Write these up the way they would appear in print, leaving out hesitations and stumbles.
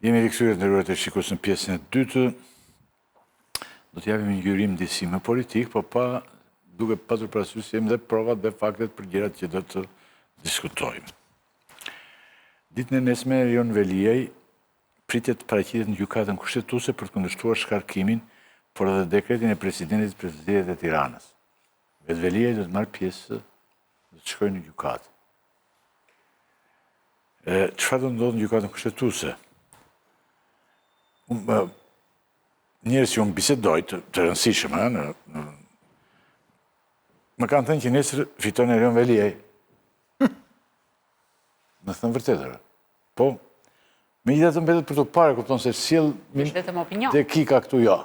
Jemi rikthyer të nderuar teleshikues në pjesën e dytë. Do të japim një ngjyrim disi më politik, po pa duke patur parasysh se jemi dhe provat dhe faktet për gjërat që do të diskutojmë. Ditën e nesme Erion Veliaj pritet të paraqitet në gjykatën kushtetuese për të kundërshtuar shkarkimin, por edhe dekretin e presidentit për zgjedhjet e Tiranës. Vetë Veliaj do të marrë pjesë, do të shkojë në gjykatë. Çfarë do ndodhë në gjykatën kushtetuese? Njerëz që unë bisedoj, të, të rëndësishëm, në, në, më kanë thënë që nesër fiton Erion Veliaj. Më thënë vërtet, Po, megjithatë mbetet për të parë, kupton se sjell... Është vetëm opinion. Dekika këtu, jo.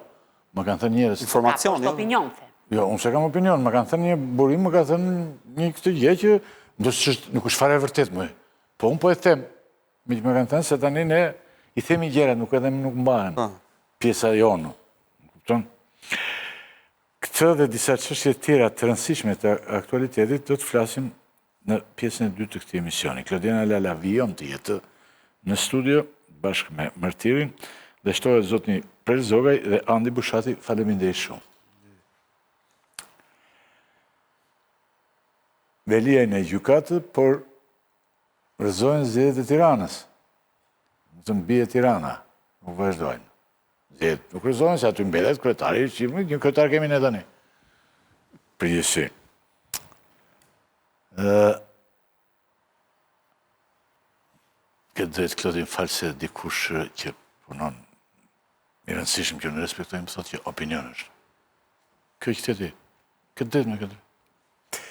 Më kanë thënë njerëz... Informacion, jo. opinion, the. Jo, unë s'e kam opinion, më kanë thënë një burim, më kanë thënë një këtë gjë që ndoshta nuk është fare e vërtetë më. Po unë po e them, meqë më kanë thënë se tani ne i themi gjërat, nuk edhe nuk mbahen. Po. Pjesa jonë, kupton? Këtë dhe disa çështje tjera të rëndësishme të aktualitetit do të flasim në pjesën e dytë të këtij emisioni. Klodiana Lala vijon të jetë në studio bashkë me Martirin dhe shtohet zotni Prel Zogaj dhe Andi Bushati, faleminderit shumë. Veliaj në gjykatë, por rrëzohen zgjedhjet e Tiranës. Në të bie Tirana, nuk vazhdojnë. Zgjedhjet nuk rrëzohen, se aty mbetet kryetari, që një kryetar kemi ne tani. Përgjithësi. Këtë drejt Klodin fal se dikush që punon i rëndësishëm që ne respektojmë, thotë që opinion është. Kjo që të ti, këtë drejt me këtë drejt.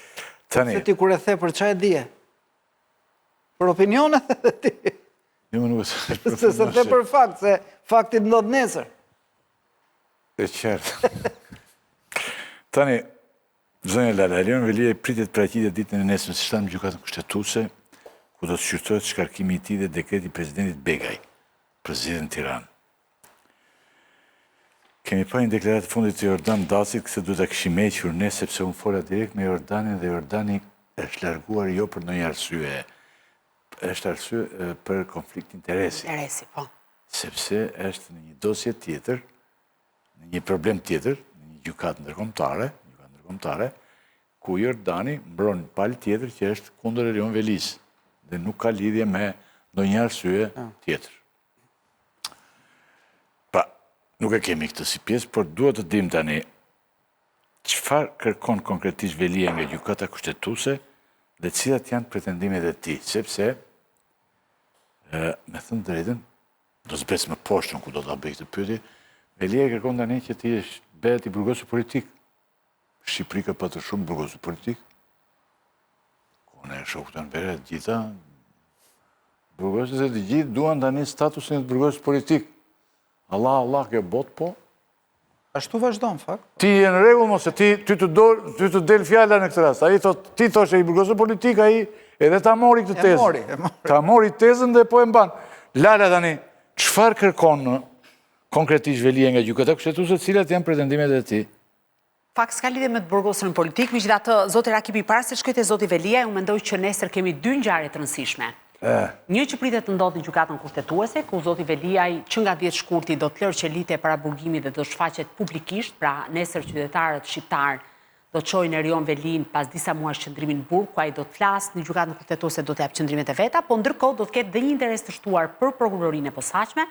Tani... Se ti kur e the për ça e dije? Për opinion e the ti? Jo, më nuk e se. Se s'e the për fakt, se fakti ndodh nesër. E qartë. Tani, zonja Lala, Erion Veliaj pritet të paraqitet ditën e nesërme, siç thamë në gjykatën kushtetuese, ku do të shqyrtohet shkarkimi i tij dhe dekreti i presidentit Begaj për zgjedhjet në Tiranë. Kemi parë një deklaratë të fundit të Jordan Dacit, këtë duhet ta kishim hequr ne sepse unë fola direkt me Jordanin dhe Jordani është larguar jo për ndonjë arsye. Është arsye për konflikt interesi. Interesi, po. Sepse është në një dosje tjetër, në një problem tjetër, në një gjykatë ndërkombëtare, gjykatë ndërkombëtare, ku Jordani mbron palë tjetër që është kundër Erion Velisë dhe nuk ka lidhje me ndonjë arsye ah. tjetër. Pra, nuk e kemi këtë si pjesë, por duhet të dim tani çfarë kërkon konkretisht Veliaj nga gjykata kushtetuese dhe cilat janë pretendimet e tij, sepse me thënë drejtën, do zbres më poshtë ku do ta bëj këtë pyetje, Veliaj kërkon tani që të bëhet i burgosur politik. Shqipëri ka patur shumë burgosur politik. Kohën e shokut Enver të gjitha burgosur se të gjithë duan tani statusin e të burgosur politik. Allah, Allah, kjo botë po. Ashtu vazhdon, fakt. Ti je në rregull, mos e ti, ty të, do, ty të del fjala në këtë rast. Ai thot, ti thoshe i burgosur politik, ai edhe ta mori këtë tezë. E mori, e mori. Ta mori tezën dhe po e mban. Lala tani, çfarë kërkon konkretisht Veliaj nga gjykata kushtetuese, cilat janë pretendimet e tij? Fakt s'ka lidhje me të burgosurin politik, megjithatë zoti Rakipi para se të shkoj te zoti Veliaj, unë mendoj që nesër kemi dy ngjarje të rëndësishme. Një që pritet të ndodhë në Gjykatën Kushtetuese, ku zoti Veliaj që nga 10 shkurti do të lërë qelitë e paraburgimit dhe do të shfaqet publikisht, pra nesër qytetarët shqiptarë do të shohin Erion Veliajn pas disa muajsh qëndrimi në burg, ku ai do të flasë në Gjykatën Kushtetuese do të japë qëndrimet e veta, po ndërkohë do të ketë dhe një interes të shtuar për Prokurorinë e Posaçme,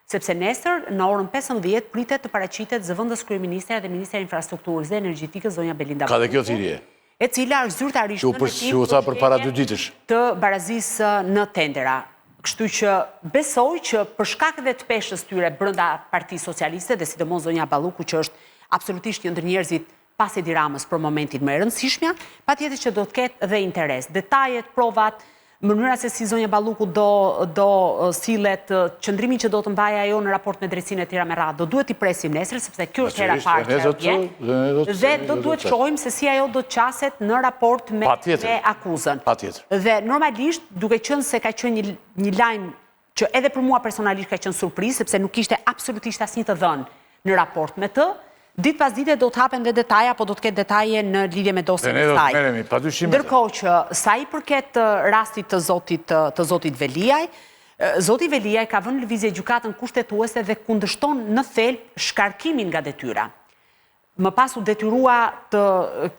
sepse nesër në orën 15 pritet të paraqitet zëvendës kryeministrja dhe ministrja e Infrastrukturës dhe Energjetikës zonja Belinda Ka dhe kjo thirrje. e cila është zyrtarisht në hetim për për para dy ditësh. të barazisë në tendera. Kështu që besoj që për shkak edhe të peshës tyre brenda Partisë Socialiste dhe sidomos zonja Balluku që është absolutisht një ndër njerëzit pas Edi Ramës për momentin më e rëndësishmja, patjetër që do të ketë dhe interes. Detajet, provat, mënyra se si zonja Balluku do do sillet, qëndrimin që do të mbajë ajo në raport me drejtësinë e tjera me radhë, do duhet t'i presim nesër sepse kjo është hera e parë që ajo vjen. Dhe do duhet të shohim se si ajo do të qaset në raport me me akuzën. Patjetër. Dhe normalisht, duke qenë se ka qenë një një lajm që edhe për mua personalisht ka qenë surprizë, sepse nuk kishte absolutisht asnjë të dhënë në raport me të, ditë pas dite do të hapen dhe detaje apo do të ketë detaje në lidhje me dosjen e saj. Ndërkohë që sa i përket rastit të zotit të zotit Veliaj, Zoti Veliaj ka vënë në lëvizje Gjykatën Kushtetuese dhe kundërshton në thelb shkarkimin nga detyra. Më pas u detyrua të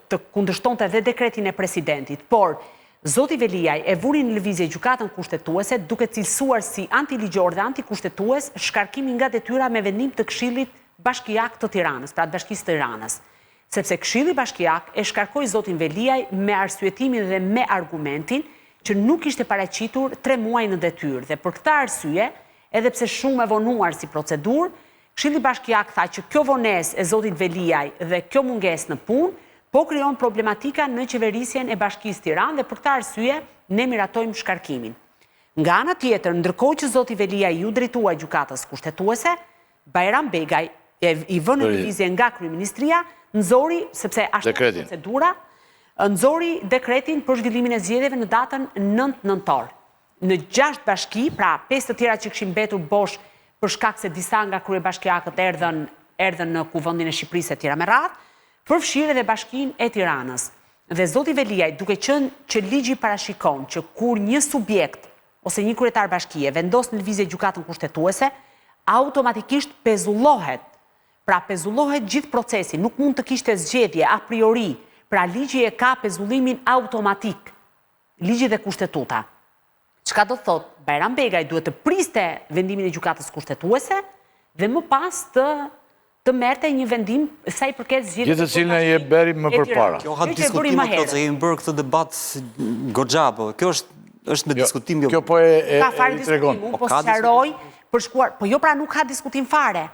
të kundërshtonte dhe dekretin e presidentit. Por, zoti Veliaj e vuri në lëvizje Gjykatën Kushtetuese duke cilësuar si antiligjor dhe antikushtetues shkarkimin nga detyra me vendim të Këshillit Bashkiak të Tiranës, pra të Bashkisë së Tiranës. Sepse Këshilli Bashkiak e shkarkoi zotin Veliaj me arsyetimin dhe me argumentin që nuk ishte paraqitur tre muaj në detyrë dhe për këtë arsye, edhe pse shumë e vonuar si procedurë, Këshilli Bashkiak tha që kjo vonesë e zotit Veliaj dhe kjo mungesë në punë po krijon problematika në qeverisjen e Bashkisë Tiranë dhe për këtë arsye ne miratojmë shkarkimin. Nga ana tjetër, ndërkohë që zoti Veliaj iu drejtua Gjykatës Kushtetuese, Bajram Begaj, i vënë në lëvizje nga Kryeministria, nxori, sepse ashtu është procedura, nxori dekretin për zhvillimin e zgjedhjeve në datën 9 nëntor. Në 6 bashki, pra 5 të tjera që kishin mbetur bosh për shkak se disa nga kryebashkiakët erdhën erdhën në Kuvendin e Shqipërisë e tjera me radhë, përfshirë edhe bashkinë e Tiranës. Dhe zoti Veliaj, duke qenë që ligji parashikon që kur një subjekt ose një kryetar bashkie vendos në lëvizje Gjykatën Kushtetuese, automatikisht pezullohet. Pra pezullohet gjithë procesi, nuk mund të kishte zgjedhje a priori. Pra ligji e ka pezullimin automatik. Ligji dhe Kushtetuta. Çka do të thotë, Bajram Begaj duhet të priste vendimin e Gjykatës Kushtetuese dhe më pas të të merrte një vendim sa i përket zgjedhjeve. Gjë të cilën ai e bëri më përpara. Kjo ka diskutim më plot se kemi bërë këtë debat goxha, po kjo është është me jo, diskutim jo. Kjo po e e ka fare diskutim, unë po, po sqaroj për shkuar, po jo pra nuk ka diskutim fare.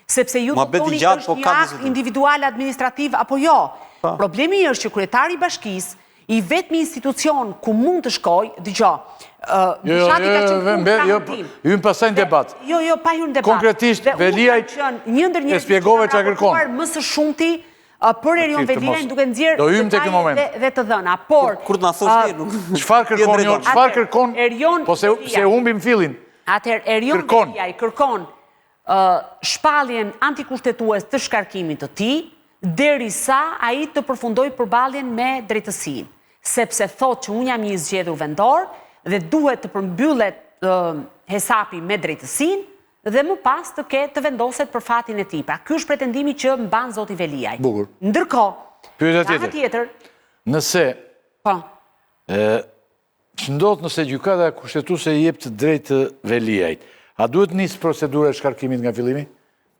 Sepse ju do të thoni është po një akt individual administrativ apo jo. Problemi është që kryetari i bashkisë I vetmi institucion ku mund të shkojë, dëgjo, jo, jo, jo, jo, jo, hyjmë pastaj në debat. Jo, jo, pa hyrë në debat. Konkretisht, Veliaj e shpjegove çka kërkon. Më së shumti për Erion Veliajn duke nxjerrë Do hyjmë tek ky moment. dhe të dhëna, por kur të na thosh ti, nuk Çfarë kërkon jo, çfarë kërkon? Po se se humbim fillin. Atëherë Erion Veliaj kërkon shpalljen antikushtetues të shkarkimit të tij, derisa ai të përfundojë përballjen me drejtësinë, sepse thotë që unë jam një i zgjedhur vendor dhe duhet të përmbyllet hesapi me drejtësinë dhe më pas të ketë të vendoset për fatin e tij. Pra ky është pretendimi që mban zoti Veliaj. Bukur. Ndërkohë, Pyetja tjetër. tjetër. Nëse Po. Ç'ndodh nëse Gjykata Kushtetuese i jep të drejtë Veliajt? A duhet të nisë procedura e shkarkimit nga fillimi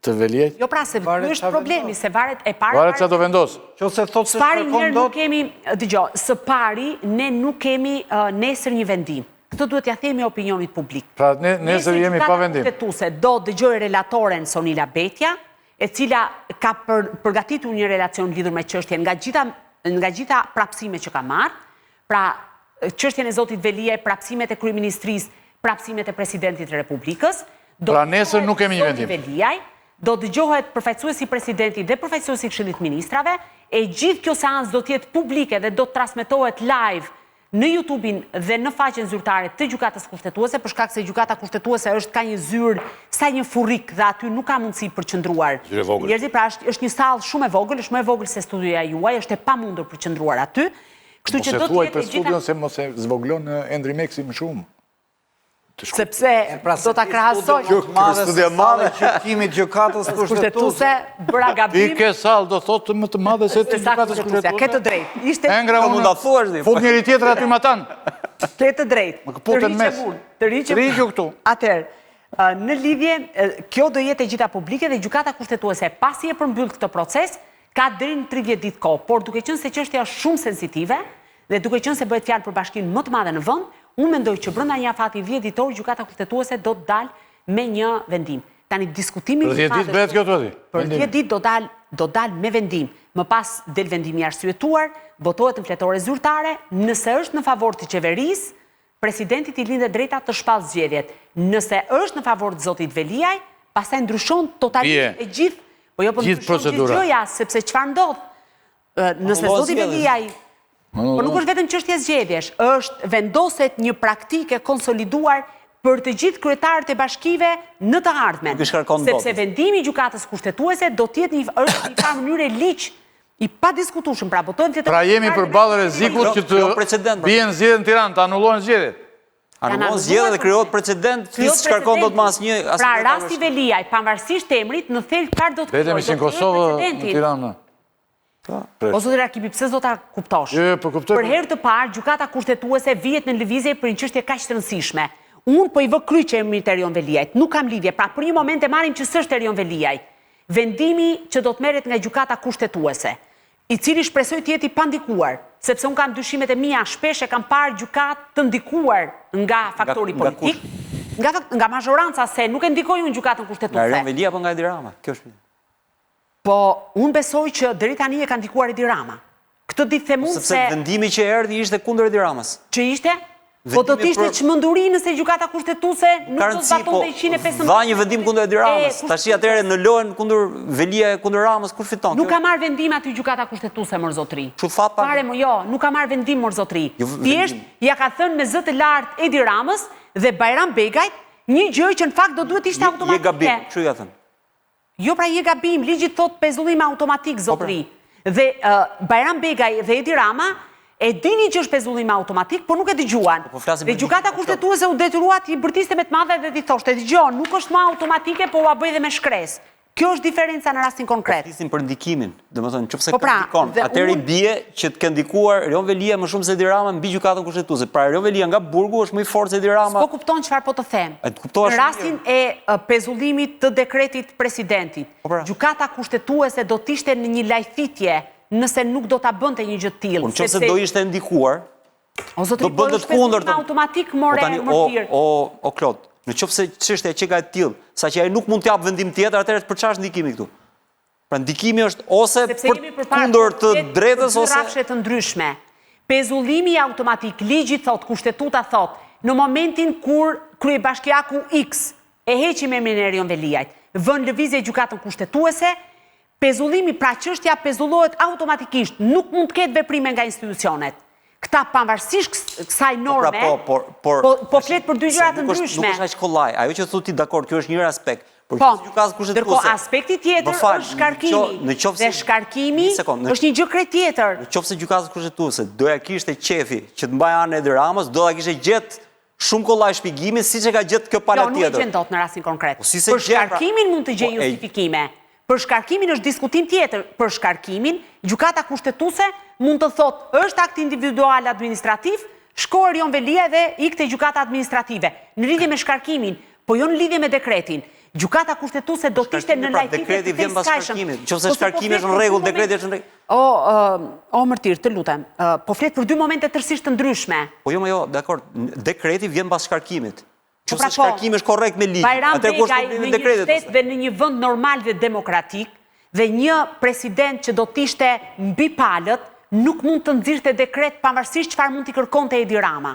të Veliajt? Jo pra se ky është problemi, se varet e para varet ça do vendosë. Qoftë se thotë se shkarkon dot. Nuk kemi, dëgjo, së pari ne nuk kemi nesër një vendim. Këtë duhet t'ia themi opinionit publik. Pra ne nesër jemi pa vendim. Gjykata Kushtetuese do dëgjojë relatoren Sonila Bejtja, e cila ka përgatitur një relacion lidhur me çështjen nga gjitha nga gjitha prapësimet që ka marrë, Pra, çështjen e zotit Veliaj, prapësimet e kryeministrisë, prapësimet e presidentit të Republikës, do pra nesër nuk kemi një vendim. Veliaj, do dëgjohet përfaqësuesi i presidentit dhe përfaqësuesi i Këshillit të Ministrave, e gjithë kjo seancë do të jetë publike dhe do të transmetohet live në YouTube-in dhe në faqen zyrtare të Gjykatës Kushtetuese, për shkak se Gjykata Kushtetuese është ka një zyrë sa një furrik dhe aty nuk ka mundësi për të qëndruar. Zyrë e vogël. Njerëzit, pra është është një sallë shumë e vogël, është më e vogël se studioja juaj, është e pamundur për të qëndruar aty. Kështu që do të jetë e gjitha... Mos e thuaj për studion se mos e zvoglon Endri Meksi më shumë. Sepse pra, do ta krahasoj. Kjo studio e madhe gjykimit gjykatës kushtetuese bëra gabim. Ti ke sallë do thotë më të madhe se të gjykatës kushtetuese. Ke të drejtë. Ishte Engra unë mund ta thuash ti. Fut njëri tjetër aty matanë. Ke të drejtë. Më këputën mes. Të riqem. Të këtu. Atëherë, në lidhje, kjo do jetë e gjitha publike dhe gjykata kushtetuese pasi e përmbyll këtë proces, Ka deri në 30 ditë kohë, por duke qenë se çështja është shumë sensitive dhe duke qenë se bëhet fjalë për bashkinë më të madhe në vend, unë mendoj që brenda një afati 10 ditor Gjykata Kushtetuese do të dalë me një vendim. Tani diskutimi Për 10 ditë bëhet kjo thua ti? Për 10 ditë do dalë do dalë me vendim. Më pas del vendimi i arsyetuar, botohet në fletore zyrtare, nëse është në favor të qeverisë, Presidentit i lind e drejta të shpallë zgjedhjet. Nëse është në favor të zotit Veliaj, pastaj ndryshon totalisht e gjithë, po jo po ndryshon gjithë gjëja, sepse çfarë ndodh? Nëse zoti Veliaj Po nuk është vetëm çështje zgjedhjesh, është vendoset një praktikë e konsoliduar për të gjithë kryetarët e bashkive në të ardhmen. Sepse vendimi i Gjykatës Kushtetuese do të jetë një është në një farë mënyre ligj I padiskutueshëm, pra botohen fletore. Pra jemi përballë rrezikut që të pra. bien zgjedhjet në Tiranë, të anullohen zgjedhjet. Anulohen zgjedhjet dhe krijohet precedent, ti s'shkarkon dot më asnjë... Pra, rasti Veliaj, pavarësisht emrit, në thelb çfarë do të krijojë? Vetëm si në Kosovë, në Tiranë. O zoti Rakipi, pse s'do ta kuptosh? Jo, jo, po kuptoj. Për herë të parë, gjykata kushtetuese vihet në lëvizje për një çështje kaq të rëndësishme. Unë po i vë kryq emrit të Erion Veliajt. Nuk kam lidhje. Pra, për një moment e marrim që s'është Erion Veliaj. Vendimi që do të merret nga gjykata kushtetuese, i cili shpresoj të jetë i pandikuar, sepse unë kam dyshimet e mia, shpesh e kam parë gjykatë të ndikuar nga faktori politik, nga nga mazhoranca se nuk e ndikoj unë gjykatën kushtetuese. Nga Erion Veliaj apo nga Edi Rama? Kjo është. Po, unë besoj që deri tani e ka ndikuar Edi Rama. Këtë di të them unë se... Sepse vendimi që erdhi ishte kundër Edi Ramës. Që ishte? Po do të ishte çmenduri nëse gjykata kushtetuese nuk do të zbatonte 115... Dha një vendim kundër Edi Ramës. Tashi atëherë në lojën kundër Veliaj kundër Ramës, kush fiton? Nuk ka marrë vendim aty gjykata kushtetuese, mor zotri. Ç'u tha pak? Fare më jo, nuk ka marrë vendim mor zotri. Jo, Thjesht ia ka thënë me zë të lartë Edi Ramës dhe Bajram Begajt një gjë që në fakt do duhet të ishte automatike. Je gabim, ç'u ia thënë? Jo pra je gabim, ligji thotë pezullim automatik po, pra. zotri. Dhe Bajram Begaj dhe Edi Rama e dinin që është pezullim automatik, por nuk e dëgjuan. Po, po dhe gjykata kushtetuese u detyrua t'i bërtiste me të madhe dhe t'i thoshte, dëgjo, nuk është më automatike, po ua bëj dhe me shkresë. Kjo është diferenca në rastin konkret. Po flisim për ndikimin, domethënë, në qoftë se po pra, ndikon, atëherë i bie që të kenë ndikuar Erion Veliaj më shumë se Edi Rama mbi gjykatën kushtetuese. Pra Erion Veliaj nga burgu është më i fortë se Edi Rama. S'po kupton çfarë po të them. Në rastin e pezullimit të dekretit të presidentit, po pra. Gjykata Kushtetuese do të ishte në një lajthitje nëse nuk do ta bënte një gjë të tillë. Po në qoftë se do ishte ndikuar, do po bënte të kundërtën. Automatik more po mërtirë. O, o, Klod, në qoftë se çështja qenka e tillë, saqë ai nuk mund të japë vendim tjetër, atëherë për çfarë është ndikimi këtu? Pra ndikimi është ose për kundër të drejtës ose... Rrafshe të ndryshme. Pezullimi automatik, ligji thotë, kushtetuta thotë, në momentin kur kryebashkiaku X e heqim emrin e Erion Veliajt, vë në lëvizje gjykatën kushtetuese, pezullimi, pra çështja pezullohet automatikisht, nuk mund të ketë veprime nga institucionet. Këta pavarësisht kësaj po pra, norme, po, por, po, po flet për dy gjëra të ndryshme. Nuk është aq kollaj. Ajo që thu ti dakord, kjo është një aspekt. Por po, ndërkohë aspekti tjetër është shkarkimi. Dhe shkarkimi është një gjë krejt tjetër. Në qoftë se gjykatës kushtetuese do ja kishte qefi që të mbajë anën e Edi Ramës, do ta kishte gjetë shumë kollaj shpjegimin siç e ka gjetë kjo pala tjetër. Jo, nuk e gjen dot në rastin konkret. Po, si për pra? shkarkimin mund të gjejë po, justifikime. Për shkarkimin është diskutim tjetër. Për shkarkimin, gjykata kushtetuese mund të thotë është akt individual administrativ, shko Erion Veliaj dhe ik te gjykata administrative. Në lidhje me shkarkimin, po jo në lidhje me dekretin. Gjykata kushtetuese do të ishte në pra, lajthitje të tejskajshëm. Nëse po shkarkimi është në rregull, dekreti është në rregull. O, o Mërtir, të lutem. Po flet për dy momente tërësisht të ndryshme. Po jo, më jo, dakord. Dekreti vjen pas shkarkimit. Nëse po pra, po, shkarkimi është korrekt me ligj, atëherë ku është problemi i dekretit? Në një shtet dhe në një vend normal dhe demokratik, dhe një president që do të ishte mbi palët, nuk mund të nxirrte dekret pavarësisht çfarë mund t'i kërkonte Edi Rama.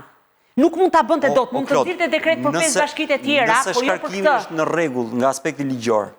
Nuk mund ta bënte dot, mund të nxirrte dekret për pesë bashkitë e tjera, por jo për këtë. Nëse shkarkimi është në rregull nga aspekti ligjor,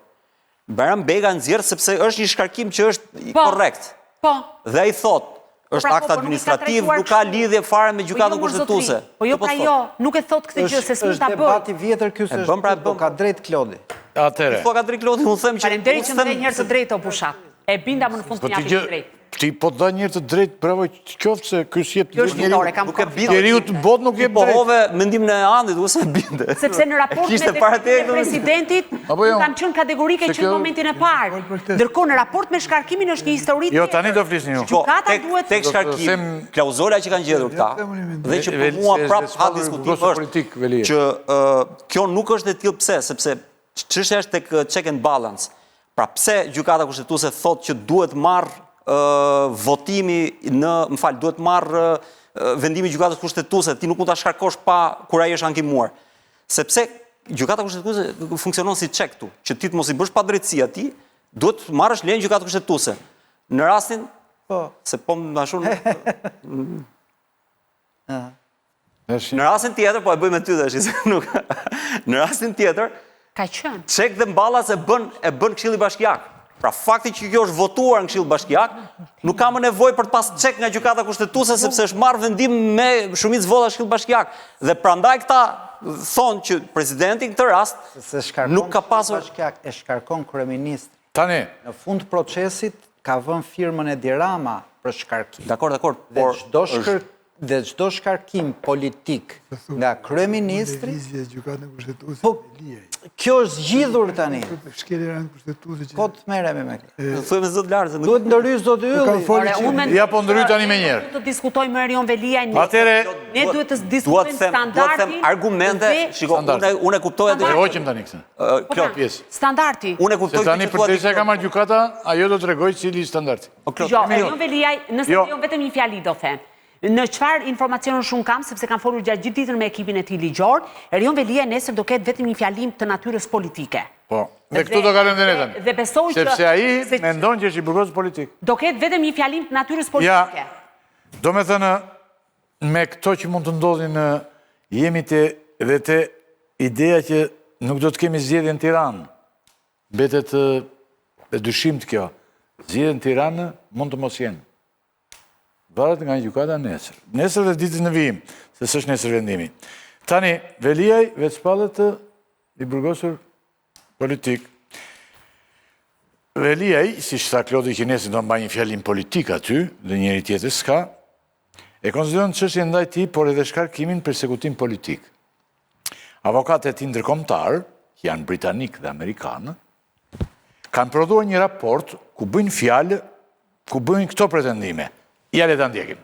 Bajram Begaj nxjerr sepse është një shkarkim që është po, korrekt. Po. Dhe ai thotë, po është pra, akt po, po administrativ, nuk ka lidhje fare me gjykatën jo, kushtetuese. Po jo pra jo, nuk e thotë këtë gjë se s'mund ta bëjë. Është debat i vjetër ky se është pra, po ka drejt Klodi. Atëherë. Po ka drejt Klodi, unë them që Faleminderit që më dhe një herë të drejtë o Bushat. E binda më në fund të më japë të drejtë. Ti po të dha njëherë të drejtë, bravo qoftë se ky s'jep të drejtë njeriu. Kam nuk e binde. Njeriu të botë nuk jep drejtë. Pohove mendimin e Andit, u s'e binde. Sepse në raport me dekretin e presidentit, jo? kam qenë kategorike që në momentin e parë. Ndërkohë në raport me shkarkimin është një histori jo, tjetër. Jo, tani do flisni ju. Po, Gjykata duhet tek shkarkimi, klauzola që kanë gjetur këta, dhe që për mua prap ha diskutim është që kjo nuk është e tillë pse, sepse Çështja është tek check and balance. Pra pse Gjykata Kushtetuese thotë që duhet marrë votimi në, më fal, duhet marrë vendimi i Gjykatës Kushtetuese, ti nuk mund ta shkarkosh pa kur ai është ankimuar. Sepse Gjykata Kushtetuese funksionon si check këtu, që ti të mos i bësh padrejtësi atij, duhet të marrësh lejen Gjykatës Kushtetuese. Në rastin, po, se po më dashur Në rastin tjetër, po e bëj me ty tash, se nuk. Në rastin tjetër, ka qenë. Check dhe balance e bën e bën Këshilli Bashkiak. Pra fakti që kjo është votuar në Këshill Bashkiak, nuk ka më nevojë për të pas check nga Gjykata Kushtetuese sepse është marrë vendim me shumicë votash Këshill Bashkiak. Dhe prandaj këta thonë që presidenti në këtë rast se shkarkon nuk ka pasur bashkiak e shkarkon kryeministri. Tani, në fund procesit ka vënë firmën Edi Rama për shkarkim. Dakor, dakor, por çdo shkër... Dhe çdo shkarkim politik nga kryeministri, po kjo është zgjidhur tani. Kot të merremi me këtë. Do thuaj me zë të lartë. Duhet ndërhyjë zoti Ylli. Ja po ndërhyj tani menjëherë. Duhet të diskutojmë me Erion Veliajn. Atëherë ne duhet të diskutojmë standardin. Dua të them argumente, shiko, unë unë e kuptoj atë. E hoqim tani këtë. Po pra, pjesë. Standardi. Unë e kuptoj tani përderisa ka marrë gjykata, ajo do të tregojë cili standardi. Jo, Erion Veliaj, nëse jo. jo vetëm një fjali do them. Në çfarë informacionesh unë kam, sepse kam folur gjatë gjithë ditën me ekipin e tij ligjor, Erion Veliaj nesër do ketë vetëm një fjalim të natyrës politike. Po, dhe këtu do kalojmë dhe ne tani. Dhe besoj që sepse ai mendon që është i burgosur politik. Do ketë vetëm një fjalim të natyrës politike. Ja, domethënë me këto që mund të ndodhin jemi te dhe te ideja që nuk do të kemi zgjedhje në Tiranë. Mbetet e dyshimtë kjo. Zgjedhjet në Tiranë mund të mos jenë. Varet nga gjykata nesër. Nesër dhe ditët në vijim, se s'është nesër vendimi. Tani, Veliaj vetëshpallet i burgosur politik. Veliaj, siç tha Klodi që nesër do mbajë një fjalim politik aty, dhe njeri tjetër s'ka, e konsideron çështjen ndaj tij, por edhe shkarkimin persekutim politik. Avokatët e tij ndërkombëtarë, që janë britanikë dhe amerikanë, kanë prodhuar një raport ku bëjnë fjalë, ku bëjnë këto pretendime. Ja le ta ndjekim.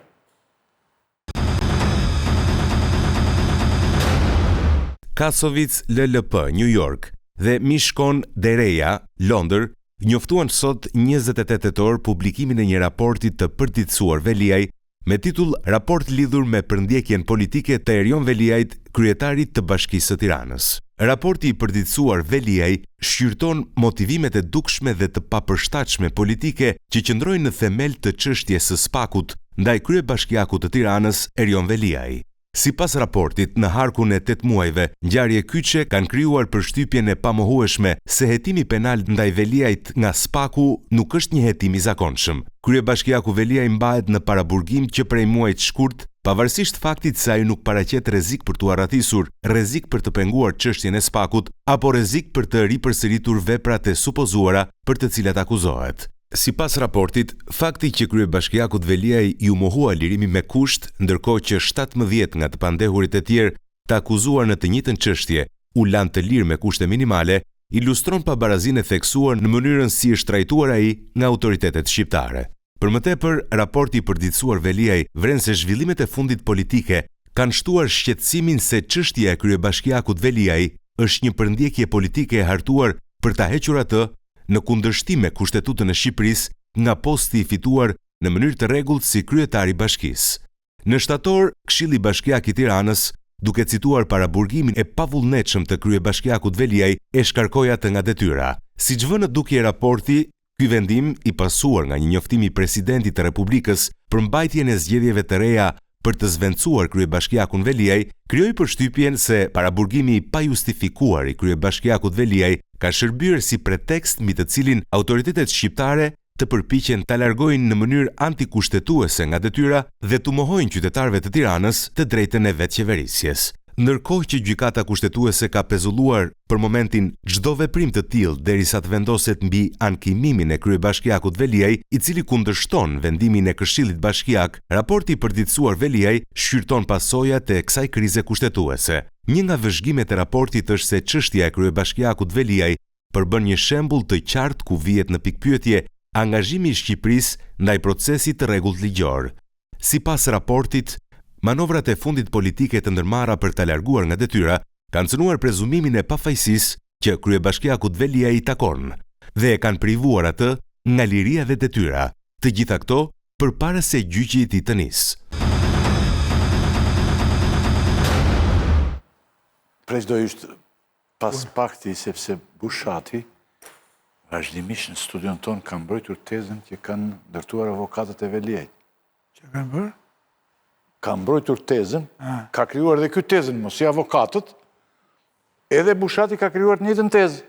Kasowitz LLP, New York, dhe Mishcon de Reya, Londër, njoftuan sot 28 tetor publikimin e një raporti të përditësuar Veliaj me titull Raport lidhur me përndjekjen politike të Erion Veliajt, kryetarit të Bashkisë së Tiranës. Raporti i përditësuar Veliaj shqyrton motivimet e dukshme dhe të papërshtatshme politike që qëndrojnë në themel të çështjes së SPAK-ut ndaj kryebashkiakut të Tiranës, Erion Veliaj. Sipas raportit, në harkun e tetë muajve, ngjarje kyçe kanë krijuar përshtypjen e pamohueshme se hetimi penal ndaj Veliajt nga SPAK-u nuk është një hetim i zakonshëm. Kryebashkiaku Veliaj mbahet në paraburgim që prej muajit shkurt, pavarësisht faktit se ai nuk paraqet rrezik për t'u arratisur, rrezik për të penguar çështjen e SPAK-ut apo rrezik për të ripërsëritur veprat e supozuara për të cilat akuzohet. Sipas raportit, fakti që kryebashkiakut Veliaj iu mohua lirimi me kusht, ndërkohë që 17 nga të pandehurit e tjerë të akuzuar në të njëjtën çështje u lanë të lirë me kushte minimale, ilustron pabarazinë e theksuar në mënyrën si është trajtuar ai nga autoritetet shqiptare. Për më tepër, raporti i përditësuar Veliaj vren se zhvillimet e fundit politike kanë shtuar shqetësimin se çështja e kryebashkiakut Veliaj është një përndjekje politike e hartuar për ta hequr atë në kundërshtim me Kushtetutën e Shqipërisë nga posti i fituar në mënyrë të rregullt si kryetar i bashkisë. Në shtator, Këshilli Bashkiak i Tiranës, duke cituar paraburgimin e pavullnetshëm të kryebashkiakut Veliaj, e shkarkoi atë nga detyra. Siç vë në dukje raporti, ky vendim, i pasuar nga një njoftim i Presidentit të Republikës për mbajtjen e zgjedhjeve të reja për të zëvendësuar kryebashkiakun Veliaj, krijoi përshtypjen se paraburgimi i pajustifikuar i kryebashkiakut Veliaj ka shërbyer si pretekst mbi të cilin autoritetet shqiptare të përpiqen ta largojnë në mënyrë antikushtetuese nga detyra dhe t'u mohojnë qytetarëve të Tiranës të drejtën e vetëqeverisjes. Ndërkohë që Gjykata Kushtetuese ka pezulluar për momentin çdo veprim të tillë derisa të vendoset mbi ankimimin e kryebashkiakut Veliaj, i cili kundërshton vendimin e Këshillit Bashkiak, raporti i përditësuar Veliaj shqyrton pasojat e kësaj krize kushtetuese. Një nga vëzhgimet e raportit është se çështja e kryebashkiakut Veliaj përbën një shembull të qartë ku vihet në pikëpyetje angazhimi i Shqipërisë ndaj procesit të rregullt ligjor. Sipas raportit, manovrat e fundit politike të ndërmarra për ta larguar nga detyra kanë cënuar prezumimin e pafajësisë që kryebashkiakut Veliaj i takon dhe e kanë privuar atë nga liria dhe detyra, të gjitha këto përpara se gjyqi i tij të nisë. Prej do ishte pas pakti sepse Bushati vazhdimisht në studion tonë ka mbrojtur tezën që kanë ndërtuar avokatët e Veliajt. Që kanë bërë? Ka mbrojtur tezën, ka krijuar dhe ky tezën, mos si avokatët, edhe Bushati ka krijuar të njëjtën tezë.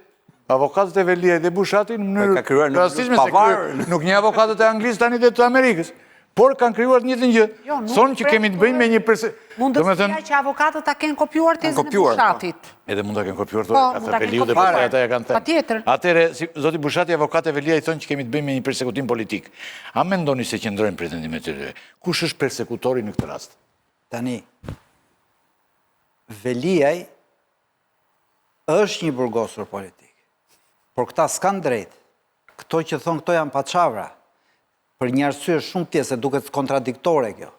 Avokatët e Veliajt dhe Bushati në mënyrë të rastësishme se nuk njeh avokatët e Anglisë tani dhe të Amerikës. Por kanë krijuar të njëjtën gjë. Jo, Thonë që kemi të bëjmë me një perse... Mundësia që avokatët ta kenë kopjuar tezën e po. Bushatit. Edhe mund ta kenë kopjuar, po, ka thënë Veliu dhe pastaj ata ja kanë thënë. Patjetër. Atëherë, zoti Bushati, avokatët e Veliajt thonë që kemi të bëjmë me një persekutim politik. A mendoni se qëndrojnë pretendimet e tyre? Kush është persekutori në këtë rast? Tani, Veliaj është një burgosur politik, por këta s'kanë drejtë. Këto që thonë këto janë paçavra. Për një arsye shumë thjesht, se duket kontradiktore kjo.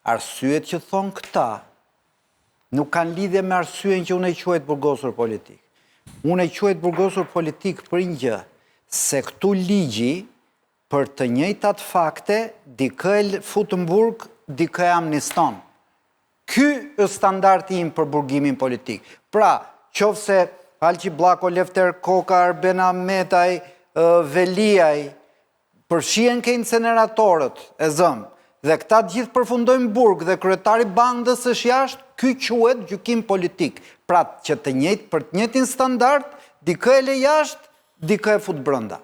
Arsyet që thonë këta nuk kanë lidhje me arsyen që unë e quaj të burgosur politik. Unë e quaj të burgosur politik për një gjë, se këtu ligji për të njëjtat fakte dikë e fut në burg, dikë e amniston. Ky është standardi im për burgimin politik. Pra, qoftë se Alqi Bllako, Lefter Koka, Arben Ahmetaj, Veliaj, përfshihen ke inceneratorët e zëmë, dhe këta të gjithë përfundojnë në burg dhe kryetari i bandës është jashtë, ky quhet gjykim politik. Pra, që të njëjtë për të njëjtin standard, dikë e le jashtë, dikë e fut brenda.